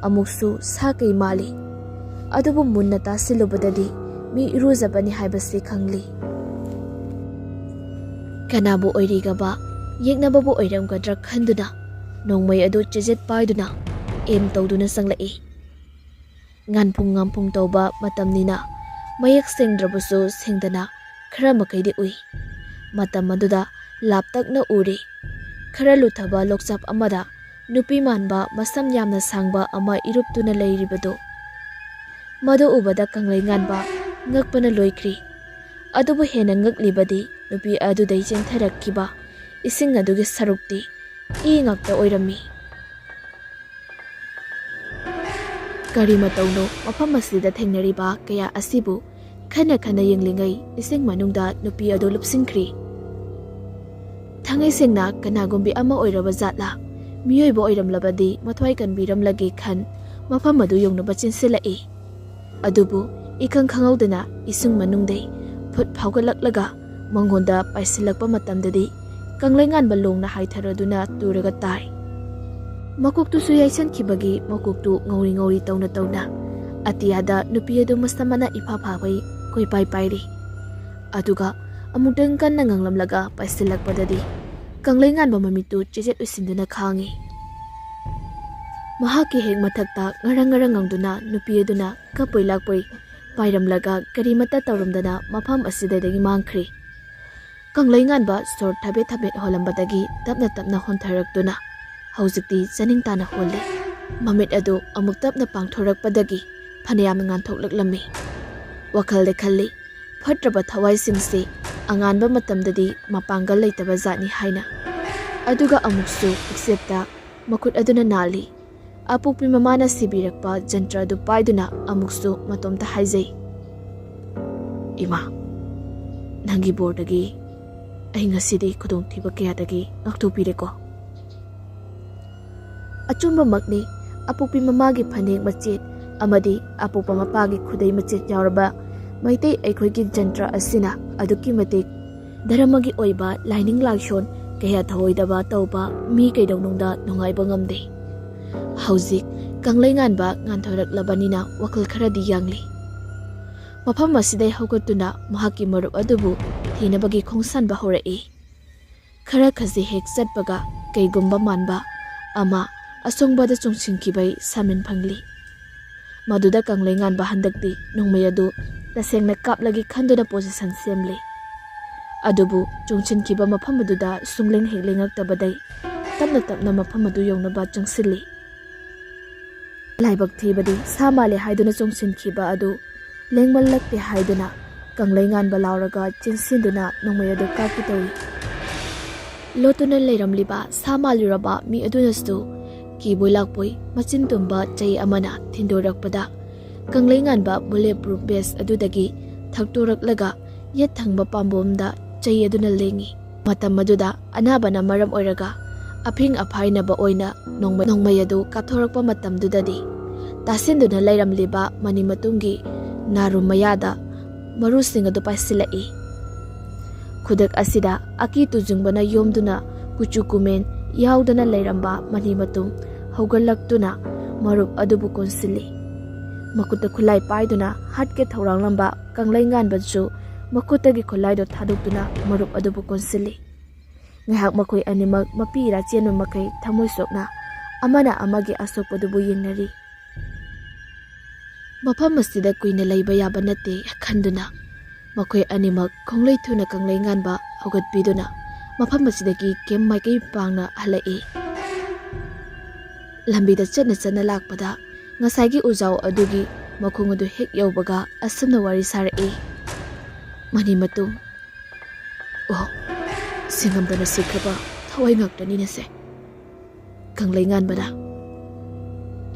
ꯑꯃꯨꯛꯁꯨ ꯁꯥ ꯀꯩ ꯃꯥꯜꯂꯤ꯫ ꯑꯗꯨꯕꯨ ꯃꯨꯟꯅ ꯇꯥꯁꯤꯜꯂꯨꯕꯗꯗꯤ ꯃꯤ ꯏꯔꯨꯖꯕꯅꯤ ꯍꯥꯏꯕꯁꯤ ꯈꯪꯂꯤ꯫ ꯀꯅꯥꯕꯨ ꯑꯣꯏꯔꯤꯒꯕ ꯌꯦꯛꯅꯕꯕꯨ ꯑꯣꯏꯔꯝꯒꯗ꯭ꯔꯥ ꯈꯟꯗꯨꯅ ꯅꯣꯡꯃꯩ ꯑꯗꯨ ꯆꯦꯖꯦꯠ ꯄꯥꯏꯗꯨꯅ ꯑꯦꯝ ꯇꯧꯗꯨꯅ ꯆꯪꯂꯛꯏ꯫ ꯉꯥꯟꯐꯨꯡ ꯉꯥꯟꯐꯨꯡ ꯇꯧꯕ ꯃꯇꯝꯅꯤꯅ ꯃꯌꯦꯛ ꯁꯦꯡꯗ꯭ꯔꯕꯁꯨ ꯁꯦꯡꯗꯅ ꯈꯔ ꯃꯈꯩꯗꯤ ꯎꯏ꯫ ꯃꯇꯝ ꯑꯗꯨꯗ ꯂꯥꯞꯇꯛꯅ ꯎꯔꯤ꯫ ꯈꯔ ꯂꯨꯊꯕ ꯂꯣꯛꯆꯥꯞ ꯑꯃꯗ ꯅꯨꯄꯤ ꯃꯥꯟꯕ ꯃꯁꯝ ꯌꯥꯝꯅ ꯁꯥꯡꯕ ꯑꯃ ꯏꯔꯨꯞꯇꯨꯅ ꯂꯩꯔꯤꯕꯗꯨ꯫ ꯃꯗꯨ ꯎꯕꯗ ꯀꯪꯂꯩꯉꯥꯟꯕ ꯉꯛꯄꯅ ꯂꯣꯏꯈ꯭ꯔꯤ꯫ ꯑꯗꯨꯕꯨ ꯍꯦꯟꯅ ꯉꯛꯂꯤꯕꯗꯤ ꯅꯨꯄꯤ ꯑꯗꯨꯗꯩ ꯆꯦꯟꯊꯔꯛꯈꯤꯕ ꯏꯁꯤꯡ ꯑꯗꯨꯒꯤ ꯁꯔꯨꯛꯇꯤ ꯏ ꯉꯥꯛꯇ ꯑꯣꯏꯔꯝꯃꯤ꯫ ꯀꯔꯤ ꯃꯇꯧꯅꯣ ꯃꯐꯝ ꯑꯁꯤꯗ ꯊꯦꯡꯅꯔꯤꯕ ꯀꯌꯥ ꯑꯁꯤꯕꯨ ꯈꯟꯅ ꯈꯟꯅ ꯌꯦꯡꯂꯤꯉꯩ ꯏꯁꯤꯡ ꯃꯅꯨꯡꯗ ꯅꯨꯄꯤ ꯑꯗꯨ ꯂꯨꯞꯁꯤꯟꯈ꯭ꯔꯤ꯫ ꯊꯥꯡꯉꯩ ꯁꯦꯡꯅ ꯀꯅꯥꯒꯨꯝꯕꯤ ꯑꯃ ꯑꯣꯏꯔꯕ ꯖꯥꯠꯂꯥ? ꯃꯤꯑꯣꯏꯕ ꯑꯣꯏꯔꯝꯂꯕꯗꯤ ꯃꯊ꯭ꯋꯥꯏ ꯀꯟꯕꯤꯔꯝꯂꯒꯦ ꯈꯟ ꯃꯐꯝ ꯑꯗꯨ ꯌꯧꯅꯕ ꯆꯦꯟꯁꯤꯜꯂꯛꯏ꯫ ꯑꯗꯨꯕꯨ ꯏꯈꯪ ꯈꯪꯍꯧꯗꯅ ꯏꯁꯤꯡ ꯃꯅꯨꯡꯗꯩ ꯐꯨꯠ ꯐꯥꯎꯒꯠꯂꯛꯂꯒ ꯃꯉꯣꯟꯗ ꯄꯥꯏꯁꯤꯜꯂꯛꯄ ꯃꯇꯝꯗꯗꯤ ꯀꯪꯂꯩꯉꯥꯟꯕ ꯂꯣꯡꯅ ꯍꯥꯏꯊꯔꯗꯨꯅ ꯇꯨꯔꯒ ꯇꯥꯏ꯫ ꯃꯀꯣꯛꯇꯨꯁꯨ ꯌꯩꯁꯟꯈꯤꯕꯒꯤ ꯃꯀꯣꯛꯇꯨ ꯉꯧꯔꯤ ꯉꯧꯔꯤ ꯇꯧꯅ ꯇꯧꯅ ꯑꯇꯤꯌꯥꯗ ꯅꯨꯄꯤ ꯑꯗꯨ ꯃꯁꯝ ꯃꯅꯥ ꯏꯐꯥ ꯐꯥꯕꯩ ꯀꯣꯏꯄꯥꯏ ꯄꯥꯏꯔꯤ꯫ ꯑꯗꯨꯒ ꯑꯃꯨꯛꯇꯪ ꯀꯟꯅ ꯉꯪꯂꯝꯂꯒ ꯄꯥꯏꯁꯤꯜꯂꯛꯄꯗꯗꯤ ꯀꯪꯂꯩꯉꯥꯟꯕ ꯃꯃꯤꯠꯇꯨ ꯆꯦꯆꯦꯠ ꯎꯏꯁꯤꯟꯗꯨꯅ ꯈꯥꯡꯉꯤ꯫ ꯃꯍꯥꯛꯀꯤ ꯍꯦꯛ ꯃꯊꯛꯇ ꯉꯔꯪ ꯉꯔꯪ ꯉꯪꯗꯨꯅ ꯅꯨꯄꯤ ꯑꯗꯨꯅ ꯀꯞꯄꯣꯏ ꯂꯥꯛꯄꯣꯏ ꯄꯥꯏꯔꯝꯂꯒ ꯀꯔꯤꯃꯠꯇ ꯇꯧꯔꯝꯗꯅ ꯃꯐꯝ ꯑꯁꯤꯗꯒꯤ ꯃꯥꯡꯈ꯭ꯔꯤ꯫ ꯀꯪꯂꯩꯉꯥꯟꯕ ꯁꯣꯔ ꯊꯕꯦꯠ ꯊꯕꯦꯠ ꯍꯣꯜꯂꯝꯕꯗꯒꯤ ꯇꯞꯅ ꯇꯞꯅ ꯍꯣꯟꯊꯔꯛꯇꯨꯅ ꯍꯧꯖꯤꯛꯇꯤ ꯆꯥꯅꯤꯡ ꯇꯥꯅ ꯍꯣꯜꯂꯤ꯫ ꯃꯃꯤꯠ ꯑꯗꯨ ꯑꯃꯨꯛ ꯇꯞꯅ ꯄꯥꯡꯊꯣꯔꯛꯄꯗꯒꯤ ꯐꯅꯌꯥꯝ ꯉꯥꯟꯊꯣꯛꯂꯛꯂꯝꯃꯤ꯫ ꯋꯥꯈꯜꯗ ꯈꯜꯂꯤ, ꯐꯠꯇ꯭ꯔꯕ ꯊꯋꯥꯏꯁꯤꯡꯁꯤ ꯑꯉꯥꯟꯕ ꯃꯇꯝꯗꯗꯤ ꯃꯄꯥꯡꯒꯜ ꯂꯩꯇꯕ ꯖꯥꯠꯅꯤ ꯍꯥꯏꯅ꯫ ꯑꯗꯨꯒ ꯑꯃꯨꯛꯁꯨ ꯄꯨꯛꯆꯦꯞꯇ ꯃꯈꯨꯠ ꯑꯗꯨꯅ ꯅꯥꯜꯂꯤ꯫ ꯑꯄꯣꯛꯄꯤ ꯃꯃꯥꯅ ꯁꯤꯕꯤꯔꯛꯄ ꯖꯟꯇ꯭ꯔ ꯑꯗꯨ ꯄꯥꯏꯗꯨꯅ ꯑꯃꯨꯛꯁꯨ ꯃꯇꯣꯝꯇ ꯍꯥꯏꯖꯩ, "ꯏꯃꯥ, ꯅꯪꯒꯤ ꯕꯣꯔꯗꯒꯤ ꯑꯩ ꯉꯁꯤꯗꯤ ꯈꯨꯗꯣꯡꯊꯤꯕ ꯀꯌꯥꯗꯒꯤ ꯉꯥꯛꯊꯣꯛꯄꯤꯔꯦꯀꯣ꯫" ꯑꯆꯨꯝꯕꯃꯛꯅꯤ, ꯑꯄꯣꯛꯄꯤ ꯃꯃꯥꯒꯤ ꯐꯅꯦꯛ ꯃꯆꯦꯠ ꯑꯃꯗꯤ ꯑꯄꯣꯛꯄ ꯃꯄꯥꯒꯤ ꯈꯨꯗꯩ ꯃꯆꯦꯠ ꯌꯥꯎꯔꯕ ꯃꯩꯇꯩ ꯑꯩꯈꯣꯏꯒꯤ ꯖꯟꯇ꯭ꯔ ꯑꯁꯤꯅ ꯑꯗꯨꯛꯀꯤ ꯃꯇꯤꯛ ꯙꯔꯃꯒꯤ ꯑꯣꯏꯕ ꯂꯥꯏꯅꯤꯡ ꯂꯥꯏꯁꯣꯟ ꯀꯌꯥ ꯊꯧꯑꯣꯏꯗꯕ ꯇꯧꯕ ꯃꯤ ꯀꯩꯗꯧꯅꯨꯡꯗ ꯅꯨꯡꯉꯥꯏꯕ ꯉꯝꯗꯦ꯫ ꯍꯧꯖꯤꯛ ꯀꯪꯂꯩꯉꯥꯟꯕ ꯉꯥꯟꯊꯣꯔꯛꯂꯕꯅꯤꯅ ꯋꯥꯈꯜ ꯈꯔꯗꯤ ꯌꯥꯡꯂꯤ꯫ ꯃꯐꯝ ꯑꯁꯤꯗꯩ ꯍꯧꯒꯠꯇꯨꯅ ꯃꯍꯥꯛꯀꯤ ꯃꯔꯨꯞ ꯑꯗꯨꯕꯨ ꯊꯤꯅꯕꯒꯤ ꯈꯣꯡꯁꯥꯟꯕ ꯍꯧꯔꯛꯏ꯫ ꯈꯔ ꯈꯖꯤꯛ ꯍꯦꯛ ꯆꯠꯄꯒ ꯀꯩꯒꯨꯝꯕ ꯃꯥꯟꯕ ꯑꯃ ꯑꯁꯣꯡꯕꯗ ꯆꯣꯡꯁꯤꯟꯈꯤꯕꯩ ꯁꯥꯃꯤꯟ ꯐꯪꯂꯤ꯫ ꯃꯗꯨꯗ ꯀꯪꯂꯩꯉꯥꯟꯕ ꯍꯟꯗꯛꯇꯤ ꯅꯣꯡꯃꯩ ꯑꯗꯨ ꯇꯁꯦꯡꯅ ꯀꯥꯞꯂꯒꯦ ꯈꯟꯗꯨꯅ ꯄꯣꯖꯤꯁꯟ ꯁꯦꯝꯂꯤ꯫ ꯑꯗꯨꯕꯨ ꯆꯣꯡꯁꯤꯟꯈꯤꯕ ꯃꯐꯝ ꯑꯗꯨꯗ ꯁꯨꯡꯂꯦꯡ ꯍꯦꯛ ꯂꯦꯡꯉꯛꯇꯕꯗꯩ ꯇꯞꯅ ꯇꯞꯅ ꯃꯐꯝ ꯑꯗꯨ ꯌꯧꯅꯕ ꯆꯪꯁꯤꯜꯂꯤ꯫ ꯂꯥꯏꯕꯛ ꯊꯤꯕꯗꯤ ꯁꯥ ꯃꯥꯜꯂꯦ ꯍꯥꯏꯗꯨꯅ ꯆꯣꯡꯁꯤꯟꯈꯤꯕ ꯑꯗꯨ ꯂꯦꯡꯃꯜꯂꯛꯇꯦ ꯍꯥꯏꯗꯨꯅ ꯀꯪꯂꯩꯉꯥꯟꯕ ꯂꯥꯎꯔꯒ ꯆꯦꯟꯁꯤꯟꯗꯨꯅ ꯅꯣꯡꯃꯩ ꯑꯗꯨ ꯀꯥꯞꯀꯦ ꯇꯧꯏ꯫ ꯂꯣꯠꯇꯨꯅ ꯂꯩꯔꯝꯂꯤꯕ ꯁꯥ ꯃꯥꯜꯂꯨꯔꯕ ꯃꯤ ꯑꯗꯨꯅꯁꯨ ꯀꯤꯕꯣꯏ ꯂꯥꯛꯄꯣꯏ ꯃꯆꯤꯟ ꯇꯨꯝꯕ ꯆꯩ ꯑꯃꯅ ꯊꯤꯟꯗꯣꯔꯛꯄꯗ ꯀꯪꯂꯩꯉꯥꯟꯕ bullet proof vest ꯑꯗꯨꯗꯒꯤ ꯊꯛꯇꯣꯔꯛꯂꯒ ꯌꯦꯠ ꯊꯪꯕ ꯄꯥꯝꯕꯣꯝꯗ ꯆꯩ ꯑꯗꯨꯅ ꯂꯦꯡꯉꯤ꯫ ꯃꯇꯝ ꯑꯗꯨꯗ ꯑꯅꯥꯕꯅ ꯃꯔꯝ ꯑꯣꯏꯔꯒ ꯑꯐꯤꯡ ꯑꯐꯥꯏꯅꯕ ꯑꯣꯏꯅ ꯅꯣꯡꯃꯩ, ꯅꯣꯡꯃꯩ ꯑꯗꯨ ꯀꯥꯞꯊꯣꯔꯛꯄ ꯃꯇꯝꯗꯨꯗꯗꯤ ꯇꯥꯁꯤꯟꯗꯨꯅ ꯂꯩꯔꯝꯂꯤꯕ ꯃꯅꯤꯃꯇꯨꯝꯒꯤ ꯅꯥꯔꯨꯝ ꯃꯌꯥꯗ ꯃꯔꯨꯁꯤꯡ ꯑꯗꯨ ꯄꯥꯏꯁꯤꯜꯂꯛꯏ꯫ ꯈꯨꯗꯛ ꯑꯁꯤꯗ ꯑꯀꯤ ꯇꯨꯖꯨꯡꯕꯅ ꯌꯣꯝꯗꯨꯅ ꯀꯨꯆꯨ ꯀꯨꯃꯦꯟ ꯌꯥꯎꯗꯅ ꯂꯩꯔꯝꯕ ꯃꯅꯤꯃꯇꯨꯝ ꯍꯧꯒꯠꯂꯛꯇꯨꯅ ꯃꯔꯨꯞ ꯑꯗꯨꯕꯨ ꯀꯣꯟꯁꯤꯜꯂꯤ꯫ ꯃꯈꯨꯠꯇ ꯈꯨꯠꯂꯥꯏ ꯄꯥꯏꯗꯨꯅ ꯍꯥꯠꯀꯦ ꯊꯧꯔꯥꯡꯂꯝꯕ ꯀꯪꯂꯩꯉꯥꯟꯕꯁꯨ ꯃꯈꯨꯠꯇꯒꯤ ꯈꯨꯠꯂꯥꯏꯗꯨ ꯊꯥꯗꯣꯛꯇꯨꯅ ꯃꯔꯨꯞ ꯑꯗꯨꯕꯨ ꯀꯣꯟꯁꯤꯜꯂꯤ꯫ ꯉꯥꯏꯍꯥꯛ ꯃꯈꯣꯏ ꯑꯅꯤꯃꯛ ꯃꯄꯤ ꯏꯔꯥ ꯆꯦꯟꯕ ꯃꯈꯩ ꯊꯃꯣꯏ ꯁꯣꯛꯅ ꯑꯃꯅ ꯑꯃꯒꯤ ꯑꯁꯣꯛꯄꯗꯨꯕꯨ ꯌꯦꯡꯅꯔꯤ꯫ ꯃꯐꯝ ꯑꯁꯤꯗ ꯀꯨꯏꯅ ꯂꯩꯕ ꯌꯥꯕ ꯅꯠꯇꯦ ꯈꯟꯗꯨꯅ ꯃꯈꯣꯏ ꯑꯅꯤꯃꯛ ꯈꯣꯡꯂꯩ ꯊꯨꯅ ꯀꯪꯂꯩꯉꯥꯟꯕ ꯍꯧꯒꯠꯄꯤꯗꯨꯅ ꯃꯐꯝ ꯑꯁꯤꯗꯒꯤ camp ꯃꯥꯏꯀꯩ ꯄꯥꯡꯅ ꯍꯜꯂꯛꯏ꯫ ꯂꯝꯕꯤꯗ ꯆꯠꯅ ꯆꯠꯅ ꯂꯥꯛꯄꯗ ꯉꯁꯥꯏꯒꯤ ꯎꯖꯥꯎ ꯑꯗꯨꯒꯤ ꯃꯈꯣꯡ ꯑꯗꯨ ꯍꯦꯛ ꯌꯧꯕꯒ ꯑꯁꯨꯝꯅ ꯋꯥꯔꯤ ꯁꯥꯔꯛꯏ꯫ ꯃꯅꯤꯃꯇꯨꯝ, ꯑꯣ, ꯁꯤꯡꯉꯝꯗꯅ ꯁꯤꯈ꯭ꯔꯕ ꯊꯋꯥꯏ ꯉꯥꯛꯇꯅꯤꯅꯦꯁꯦ꯫ ꯀꯪꯂꯩꯉꯥꯟꯕꯅ,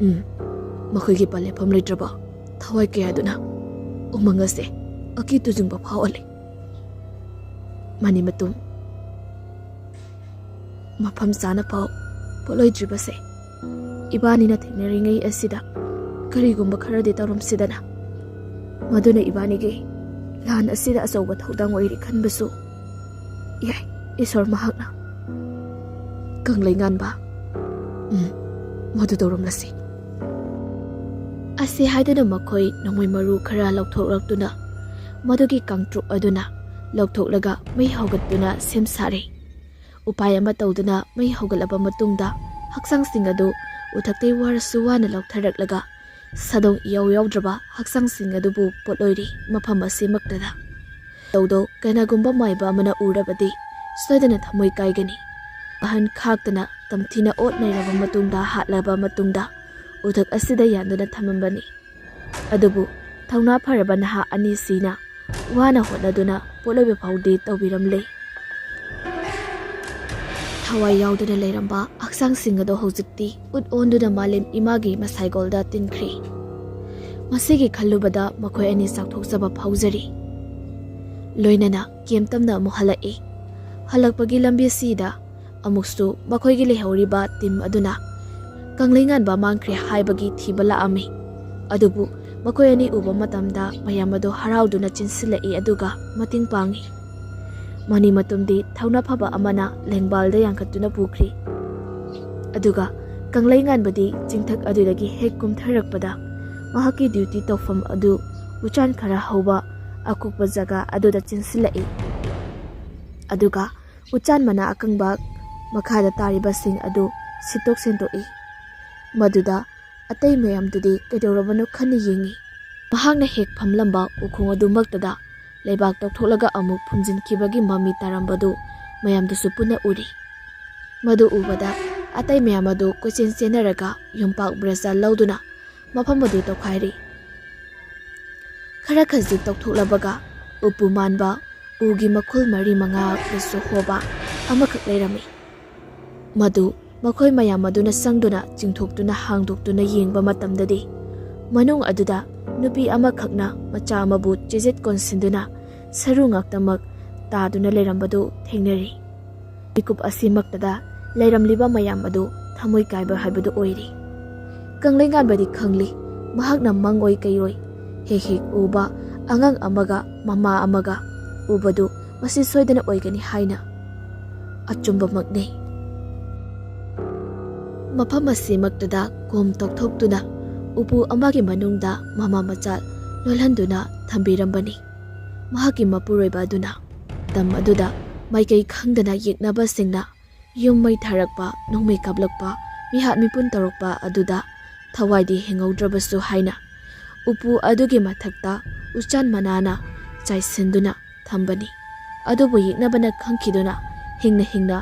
ꯎꯝ, ꯃꯈꯣꯏꯒꯤ ꯄꯜꯂꯦꯐꯝ ꯂꯩꯇ꯭ꯔꯕ ꯊꯋꯥꯏ ꯀꯌꯥꯗꯨꯅ ꯎꯃꯪ ꯑꯁꯦ ꯑꯀꯤ ꯇꯨꯖꯨꯡꯕ ꯐꯥꯎꯍꯜꯂꯤ꯫ ꯃꯅꯤꯃꯇꯨꯝ, ꯃꯐꯝ ꯆꯥꯅ ꯐꯥꯎ ꯄꯣꯠꯂꯣꯏꯗ꯭ꯔꯤꯕꯁꯦ ꯏꯕꯥꯅꯤꯅ ꯊꯦꯡꯅꯔꯤꯉꯩ ꯑꯁꯤꯗ ꯀꯔꯤꯒꯨꯝꯕ ꯈꯔꯗꯤ ꯇꯧꯔꯝꯁꯤꯗꯅ꯫ ꯃꯗꯨꯅ ꯏꯕꯥꯅꯤꯒꯤ ꯂꯥꯟ ꯑꯁꯤꯗ ꯑꯆꯧꯕ ꯊꯧꯗꯥꯡ ꯑꯣꯏꯔꯤ ꯈꯟꯕꯁꯨ ꯌꯥꯏ, ꯏꯁꯣꯔ ꯃꯍꯥꯛꯅ꯫ ꯀꯪꯂꯩꯉꯥꯟꯕ, ꯎꯝ, ꯃꯗꯨ ꯇꯧꯔꯝꯂꯁꯤ꯫ ꯑꯁꯤ ꯍꯥꯏꯗꯨꯅ ꯃꯈꯣꯏ ꯅꯣꯡꯃꯩ ꯃꯔꯨ ꯈꯔ ꯂꯧꯊꯣꯛꯂꯛꯇꯨꯅ ꯃꯗꯨꯒꯤ ꯀꯥꯡꯇ꯭ꯔꯨꯛ ꯑꯗꯨꯅ ꯂꯧꯊꯣꯛꯂꯒ ꯃꯩ ꯍꯧꯒꯠꯇꯨꯅ ꯁꯦꯝ ꯁꯥꯔꯦ꯫ ꯎꯄꯥꯏ ꯑꯃ ꯇꯧꯗꯨꯅ ꯃꯩ ꯍꯧꯒꯠꯂꯕ ꯃꯇꯨꯡꯗ ꯍꯛꯆꯥꯡꯁꯤꯡ ꯑꯗꯨ ꯎꯊꯛꯇꯩ ꯋꯥꯔꯁꯨ ꯋꯥꯅ ꯂꯧꯊꯔꯛꯂꯒ ꯁꯥꯗꯣꯡ ꯏꯌꯥꯎ ꯌꯥꯎꯗ꯭ꯔꯕ ꯍꯛꯆꯥꯡꯁꯤꯡ ꯑꯗꯨꯕꯨ ꯄꯣꯠꯂꯣꯏꯔꯤ ꯃꯐꯝ ꯑꯁꯤꯃꯛꯇꯗ꯫ ꯇꯧꯗꯧ ꯀꯅꯥꯒꯨꯝꯕ ꯃꯥꯏꯕ ꯑꯃꯅ ꯎꯔꯕꯗꯤ ꯁꯣꯏꯗꯅ ꯊꯃꯣꯏ ꯀꯥꯏꯒꯅꯤ꯫ ꯑꯍꯟ ꯈꯥꯛꯇꯅ ꯇꯝꯊꯤꯅ ꯑꯣꯠ ꯅꯩꯔꯕ ꯃꯇꯨꯡꯗ ꯍꯥꯠꯂꯕ ꯃꯇꯨꯡꯗ ꯎꯊꯛ ꯑꯁꯤꯗ ꯌꯥꯟꯗꯨꯅ ꯊꯝꯂꯝꯕꯅꯤ꯫ ꯑꯗꯨꯕꯨ ꯊꯧꯅꯥ ꯐꯔꯕ ꯅꯍꯥ ꯑꯅꯤꯁꯤꯅ ꯋꯥꯅ ꯍꯣꯠꯅꯗꯨꯅ ꯄꯣꯠꯂꯣꯏꯕ ꯐꯥꯎꯗꯤ ꯇꯧꯕꯤꯔꯝꯂꯦ꯫ ꯊꯋꯥꯏ ꯌꯥꯎꯗꯅ ꯂꯩꯔꯝꯕ ꯍꯛꯆꯥꯡꯁꯤꯡ ꯑꯗꯣ ꯍꯧꯖꯤꯛꯇꯤ ꯎꯠ ꯑꯣꯟꯗꯨꯅ ꯃꯥꯂꯦꯝ ꯏꯃꯥꯒꯤ ꯃꯁꯥꯏꯒꯣꯜꯗ ꯇꯤꯟꯈ꯭ꯔꯦ꯫ ꯃꯁꯤꯒꯤ ꯈꯜꯂꯨꯕꯗ ꯃꯈꯣꯏ ꯑꯅꯤ ꯆꯥꯎꯊꯣꯛꯆꯕ ꯐꯥꯎꯖꯔꯤ꯫ ꯂꯣꯏꯅꯅ ꯀꯦꯝ ꯇꯝꯅ ꯑꯃꯨꯛ ꯍꯜꯂꯛꯏ꯫ ꯍꯜꯂꯛꯄꯒꯤ ꯂꯝꯕꯤꯁꯤꯗ ꯑꯃꯨꯛꯁꯨ ꯃꯈꯣꯏꯒꯤ ꯂꯩꯍꯧꯔꯤꯕ ꯇꯤꯝ ꯑꯗꯨꯅ ꯀꯪꯂꯩꯉꯥꯟꯕ ꯃꯥꯡꯈ꯭ꯔꯦ ꯍꯥꯏꯕꯒꯤ ꯊꯤꯕ ꯂꯥꯛꯑꯝꯃꯤ꯫ ꯑꯗꯨꯕꯨ ꯃꯈꯣꯏ ꯑꯅꯤ ꯎꯕ ꯃꯇꯝꯗ ꯃꯌꯥꯝ ꯑꯗꯨ ꯍꯔꯥꯎꯗꯨꯅ ꯆꯦꯟꯁꯤꯜꯂꯛꯏ, ꯑꯗꯨꯒ ꯃꯇꯦꯡ ꯄꯥꯡꯏ꯫ ꯃꯅꯤ ꯃꯇꯨꯝꯗꯤ ꯊꯧꯅꯥ ꯐꯕ ꯑꯃꯅ ꯂꯦꯡꯕꯥꯜꯗ ꯌꯥꯟꯈꯠꯇꯨꯅ ꯄꯨꯈ꯭ꯔꯤ꯫ ꯑꯗꯨꯒ ꯀꯪꯂꯩꯉꯥꯟꯕꯗꯤ ꯆꯤꯡꯊꯛ ꯑꯗꯨꯗꯒꯤ ꯍꯦꯛ ꯀꯨꯝꯊꯔꯛꯄꯗ ꯃꯍꯥꯛꯀꯤ ꯗ꯭ꯌꯨꯇꯤ ꯇꯧꯐꯝ ꯑꯗꯨ ꯎꯆꯥꯟ ꯈꯔ ꯍꯧꯕ ꯑꯀꯨꯞꯄ ꯖꯒꯥ ꯑꯗꯨꯗ ꯆꯦꯟꯁꯤꯜꯂꯛꯏ꯫ ꯑꯗꯨꯒ ꯎꯆꯥꯟ ꯃꯅꯥ ꯑꯀꯪꯕ ꯃꯈꯥꯗ ꯇꯥꯔꯤꯕꯁꯤꯡ ꯑꯗꯨ ꯁꯤꯠꯇꯣꯛ ꯁꯦꯡꯗꯣꯛꯏ꯫ ꯃꯗꯨꯗ ꯑꯇꯩ ꯃꯌꯥꯝꯗꯨꯗꯤ ꯀꯩꯗꯧꯔꯕꯅꯣ ꯈꯟꯅ ꯌꯦꯡꯏ꯫ ꯃꯍꯥꯛꯅ ꯍꯦꯛ ꯐꯝꯂꯝꯕ ꯎꯈꯣꯡ ꯑꯗꯨꯃꯛꯇꯗ ꯂꯩꯕꯥꯛ ꯇꯧꯊꯣꯛꯂꯒ ꯑꯃꯨꯛ ꯐꯨꯝꯖꯤꯟꯈꯤꯕꯒꯤ ꯃꯃꯤ ꯇꯥꯔꯝꯕꯗꯨ ꯃꯌꯥꯝꯗꯨꯁꯨ ꯄꯨꯟꯅ ꯎꯔꯤ꯫ ꯃꯗꯨ ꯎꯕꯗ ꯑꯇꯩ ꯃꯌꯥꯝ ꯑꯗꯨ ꯀꯣꯏꯆꯦꯟ ꯆꯦꯟꯅꯔꯒ ꯌꯨꯝꯄꯥꯛ ꯕ꯭ꯔꯁ ꯂꯧꯗꯨꯅ ꯃꯐꯝ ꯑꯗꯨ ꯇꯧꯈꯥꯏꯔꯤ꯫ ꯈꯔ ꯈꯖꯤꯛ ꯇꯧꯊꯣꯛꯂꯕꯒ ꯎꯄꯨ ꯃꯥꯟꯕ ꯎꯒꯤ ꯃꯈꯨꯜ ꯃꯔꯤ ꯃꯉꯥꯗꯁꯨ ꯍꯣꯕ ꯑꯃꯈꯛ ꯂꯩꯔꯝꯃꯤ꯫ ꯃꯗꯨ ꯃꯈꯣꯏ ꯃꯌꯥꯝ ꯑꯗꯨꯅ ꯆꯪꯗꯨꯅ ꯆꯤꯡꯊꯣꯛꯇꯨꯅ ꯍꯥꯡꯗꯣꯛꯇꯨꯅ ꯌꯦꯡꯕ ꯃꯇꯝꯗꯗꯤ, ꯃꯅꯨꯡ ꯑꯗꯨꯗ ꯅꯨꯄꯤ ꯑꯃꯈꯛꯅ ꯃꯆꯥ ꯑꯃꯕꯨ ꯆꯦꯖꯦꯠ ꯀꯣꯟꯁꯤꯟꯗꯨꯅ ꯁꯔꯨ ꯉꯥꯛꯇꯃꯛ ꯇꯥꯗꯨꯅ ꯂꯩꯔꯝꯕꯗꯨ ꯊꯦꯡꯅꯔꯤ꯫ ꯃꯤꯀꯨꯞ ꯑꯁꯤꯃꯛꯇꯗ ꯂꯩꯔꯝꯂꯤꯕ ꯃꯌꯥꯝ ꯑꯗꯨ ꯊꯃꯣꯏ ꯀꯥꯏꯕ ꯍꯥꯏꯕꯗꯨ ꯑꯣꯏꯔꯤ꯫ ꯀꯪꯂꯩꯉꯥꯟꯕꯗꯤ ꯈꯪꯂꯤ, ꯃꯍꯥꯛꯅ ꯃꯪ ꯑꯣꯏ ꯀꯩ ꯑꯣꯏ ꯍꯦꯛ ꯍꯦꯛ ꯎꯕ ꯑꯉꯥꯡ ꯑꯃꯒ ꯃꯃꯥ ꯑꯃꯒ ꯎꯕꯗꯨ ꯃꯁꯤ ꯁꯣꯏꯗꯅ ꯑꯣꯏꯒꯅꯤ ꯍꯥꯏꯅ꯫ ꯑꯆꯨꯝꯕꯃꯛꯅꯤ꯫ ꯃꯐꯝ ꯑꯁꯤꯃꯛꯇꯗ ꯀꯣꯝ ꯇꯧꯊꯣꯛꯇꯨꯅ ꯎꯄꯨ ꯑꯃꯒꯤ ꯃꯅꯨꯡꯗ ꯃꯃꯥ ꯃꯆꯥ ꯂꯣꯜꯍꯟꯗꯨꯅ ꯊꯝꯕꯤꯔꯝꯕꯅꯤ꯫ ꯃꯍꯥꯛꯀꯤ ꯃꯄꯨꯔꯣꯏꯕ ꯑꯗꯨꯅ ꯃꯇꯝ ꯑꯗꯨꯗ ꯃꯥꯏꯀꯩ ꯈꯪꯗꯅ ꯌꯦꯛꯅꯕꯁꯤꯡꯅ ꯌꯨꯝ ꯃꯩ ꯊꯥꯔꯛꯄ, ꯅꯣꯡꯃꯩ ꯀꯥꯞꯂꯛꯄ, ꯃꯤꯍꯥꯠ ꯃꯤꯄꯨꯟ ꯇꯧꯔꯛꯄ ꯑꯗꯨꯗ ꯊꯋꯥꯏꯗꯤ ꯍꯤꯡꯍꯧꯗ꯭ꯔꯕꯁꯨ ꯍꯥꯏꯅ ꯎꯄꯨ ꯑꯗꯨꯒꯤ ꯃꯊꯛꯇ ꯎꯆꯥꯟ ꯃꯅꯥꯅ ꯆꯥꯏꯁꯤꯟꯗꯨꯅ ꯊꯝꯕꯅꯤ꯫ ꯑꯗꯨꯕꯨ ꯌꯦꯛꯅꯕꯅ ꯈꯪꯈꯤꯗꯨꯅ ꯍꯤꯡꯅ ꯍꯤꯡꯅ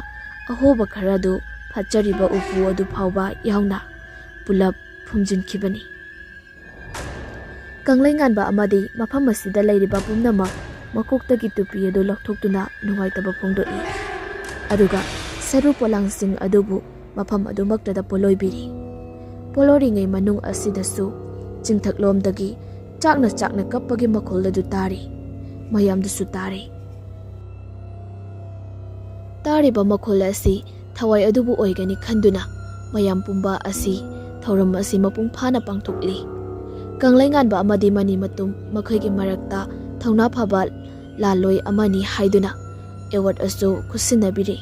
ꯑꯍꯣꯕ ꯈꯔ ꯑꯗꯨ ꯐꯠꯆꯔꯤꯕ ꯎꯄꯨ ꯑꯗꯨ ꯐꯥꯎꯕ ꯌꯥꯎꯅ ꯄꯨꯂꯞ ꯐꯨꯝꯖꯤꯟꯈꯤꯕꯅꯤ꯫ ꯀꯪꯂꯩꯉꯥꯟꯕ ꯑꯃꯗꯤ ꯃꯐꯝ ꯑꯁꯤꯗ ꯂꯩꯔꯤꯕ ꯄꯨꯝꯅꯃꯛ ꯃꯀꯣꯛꯇꯒꯤ ꯇꯨꯄꯤ ꯑꯗꯨ ꯂꯧꯊꯣꯛꯇꯨꯅ ꯅꯨꯡꯉꯥꯏꯇꯕ ꯐꯣꯡꯗꯣꯛꯏ꯫ ꯑꯗꯨꯒ ꯁꯔꯨ ꯄꯣꯂꯥꯡꯁꯤꯡ ꯑꯗꯨꯕꯨ ꯃꯐꯝ ꯑꯗꯨꯃꯛꯇꯗ ꯄꯣꯂꯣꯏꯕꯤꯔꯤ꯫ ꯄꯣꯂꯣꯔꯤꯉꯩ ꯃꯅꯨꯡ ꯑꯁꯤꯗꯁꯨ ꯆꯤꯡꯊꯛꯂꯣꯝꯗꯒꯤ ꯆꯥꯛꯅ ꯆꯥꯛꯅ ꯀꯞꯄꯒꯤ ꯃꯈꯣꯜ ꯑꯗꯨ ꯇꯥꯔꯤ꯫ ꯃꯌꯥꯝꯗꯨꯁꯨ ꯇꯥꯔꯤ꯫ ꯇꯥꯔꯤꯕ ꯃꯈꯣꯜ ꯑꯁꯤ ꯊꯋꯥꯏ ꯑꯗꯨꯕꯨ ꯑꯣꯏꯒꯅꯤ ꯈꯟꯗꯨꯅ ꯃꯌꯥꯝ ꯄꯨꯝꯕ ꯑꯁꯤ ꯊꯧꯔꯝ ꯑꯁꯤ ꯃꯄꯨꯡ ꯐꯥꯅ ꯄꯥꯡꯊꯣꯛꯂꯤ꯫ ꯀꯪꯂꯩꯉꯥꯟꯕ ꯑꯃꯗꯤ ꯃꯅꯤꯃꯇꯨꯝ ꯃꯈꯣꯏꯒꯤ ꯃꯔꯛꯇ ꯊꯧꯅꯥ ꯐꯕ ꯂꯥꯜꯂꯣꯏ ꯑꯃꯅꯤ ꯍꯥꯏꯗꯨꯅ ꯑꯦꯋꯥꯔꯗ ꯑꯁꯨ ꯈꯨꯠꯁꯤꯟꯅꯕꯤꯔꯤ꯫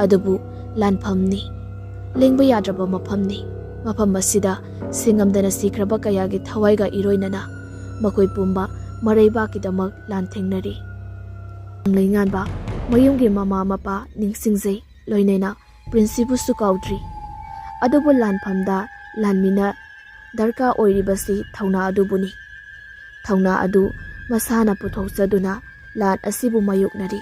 ꯑꯗꯨꯕꯨ ꯂꯥꯟꯐꯝꯅꯤ꯫ ꯂꯦꯡꯕ ꯌꯥꯗ꯭ꯔꯕ ꯃꯐꯝꯅꯤ꯫ ꯃꯐꯝ ꯑꯁꯤꯗ ꯁꯤꯡꯉꯝꯗꯅ ꯁꯤꯈ꯭ꯔꯕ ꯀꯌꯥꯒꯤ ꯊꯋꯥꯏꯒ ꯏꯔꯣꯏꯅꯅ ꯃꯈꯣꯏ ꯄꯨꯝꯕ ꯃꯔꯩꯕꯥꯛꯀꯤꯗꯃꯛ ꯂꯥꯟꯊꯦꯡꯅꯔꯤ꯫ ꯀꯪꯂꯩꯉꯥꯟꯕ ꯃꯌꯨꯝꯒꯤ ꯃꯃꯥ ꯃꯄꯥ ꯅꯤꯡꯁꯤꯡꯖꯩ, ꯂꯣꯏꯅꯅ ꯄ꯭ꯔꯤꯟꯁꯤꯕꯨꯁꯨ ꯀꯥꯎꯗ꯭ꯔꯤ꯫ ꯑꯗꯨꯕꯨ ꯂꯥꯟꯐꯝꯗ ꯂꯥꯟꯃꯤꯅ ꯗꯔꯀꯥꯔ ꯑꯣꯏꯔꯤꯕꯁꯤ ꯊꯧꯅꯥ ꯑꯗꯨꯕꯨꯅꯤ꯫ ꯊꯧꯅꯥ ꯑꯗꯨ ꯃꯁꯥꯅ ꯄꯨꯊꯣꯛꯆꯗꯨꯅ ꯂꯥꯟ ꯑꯁꯤꯕꯨ ꯃꯥꯌꯣꯛꯅꯔꯤ꯫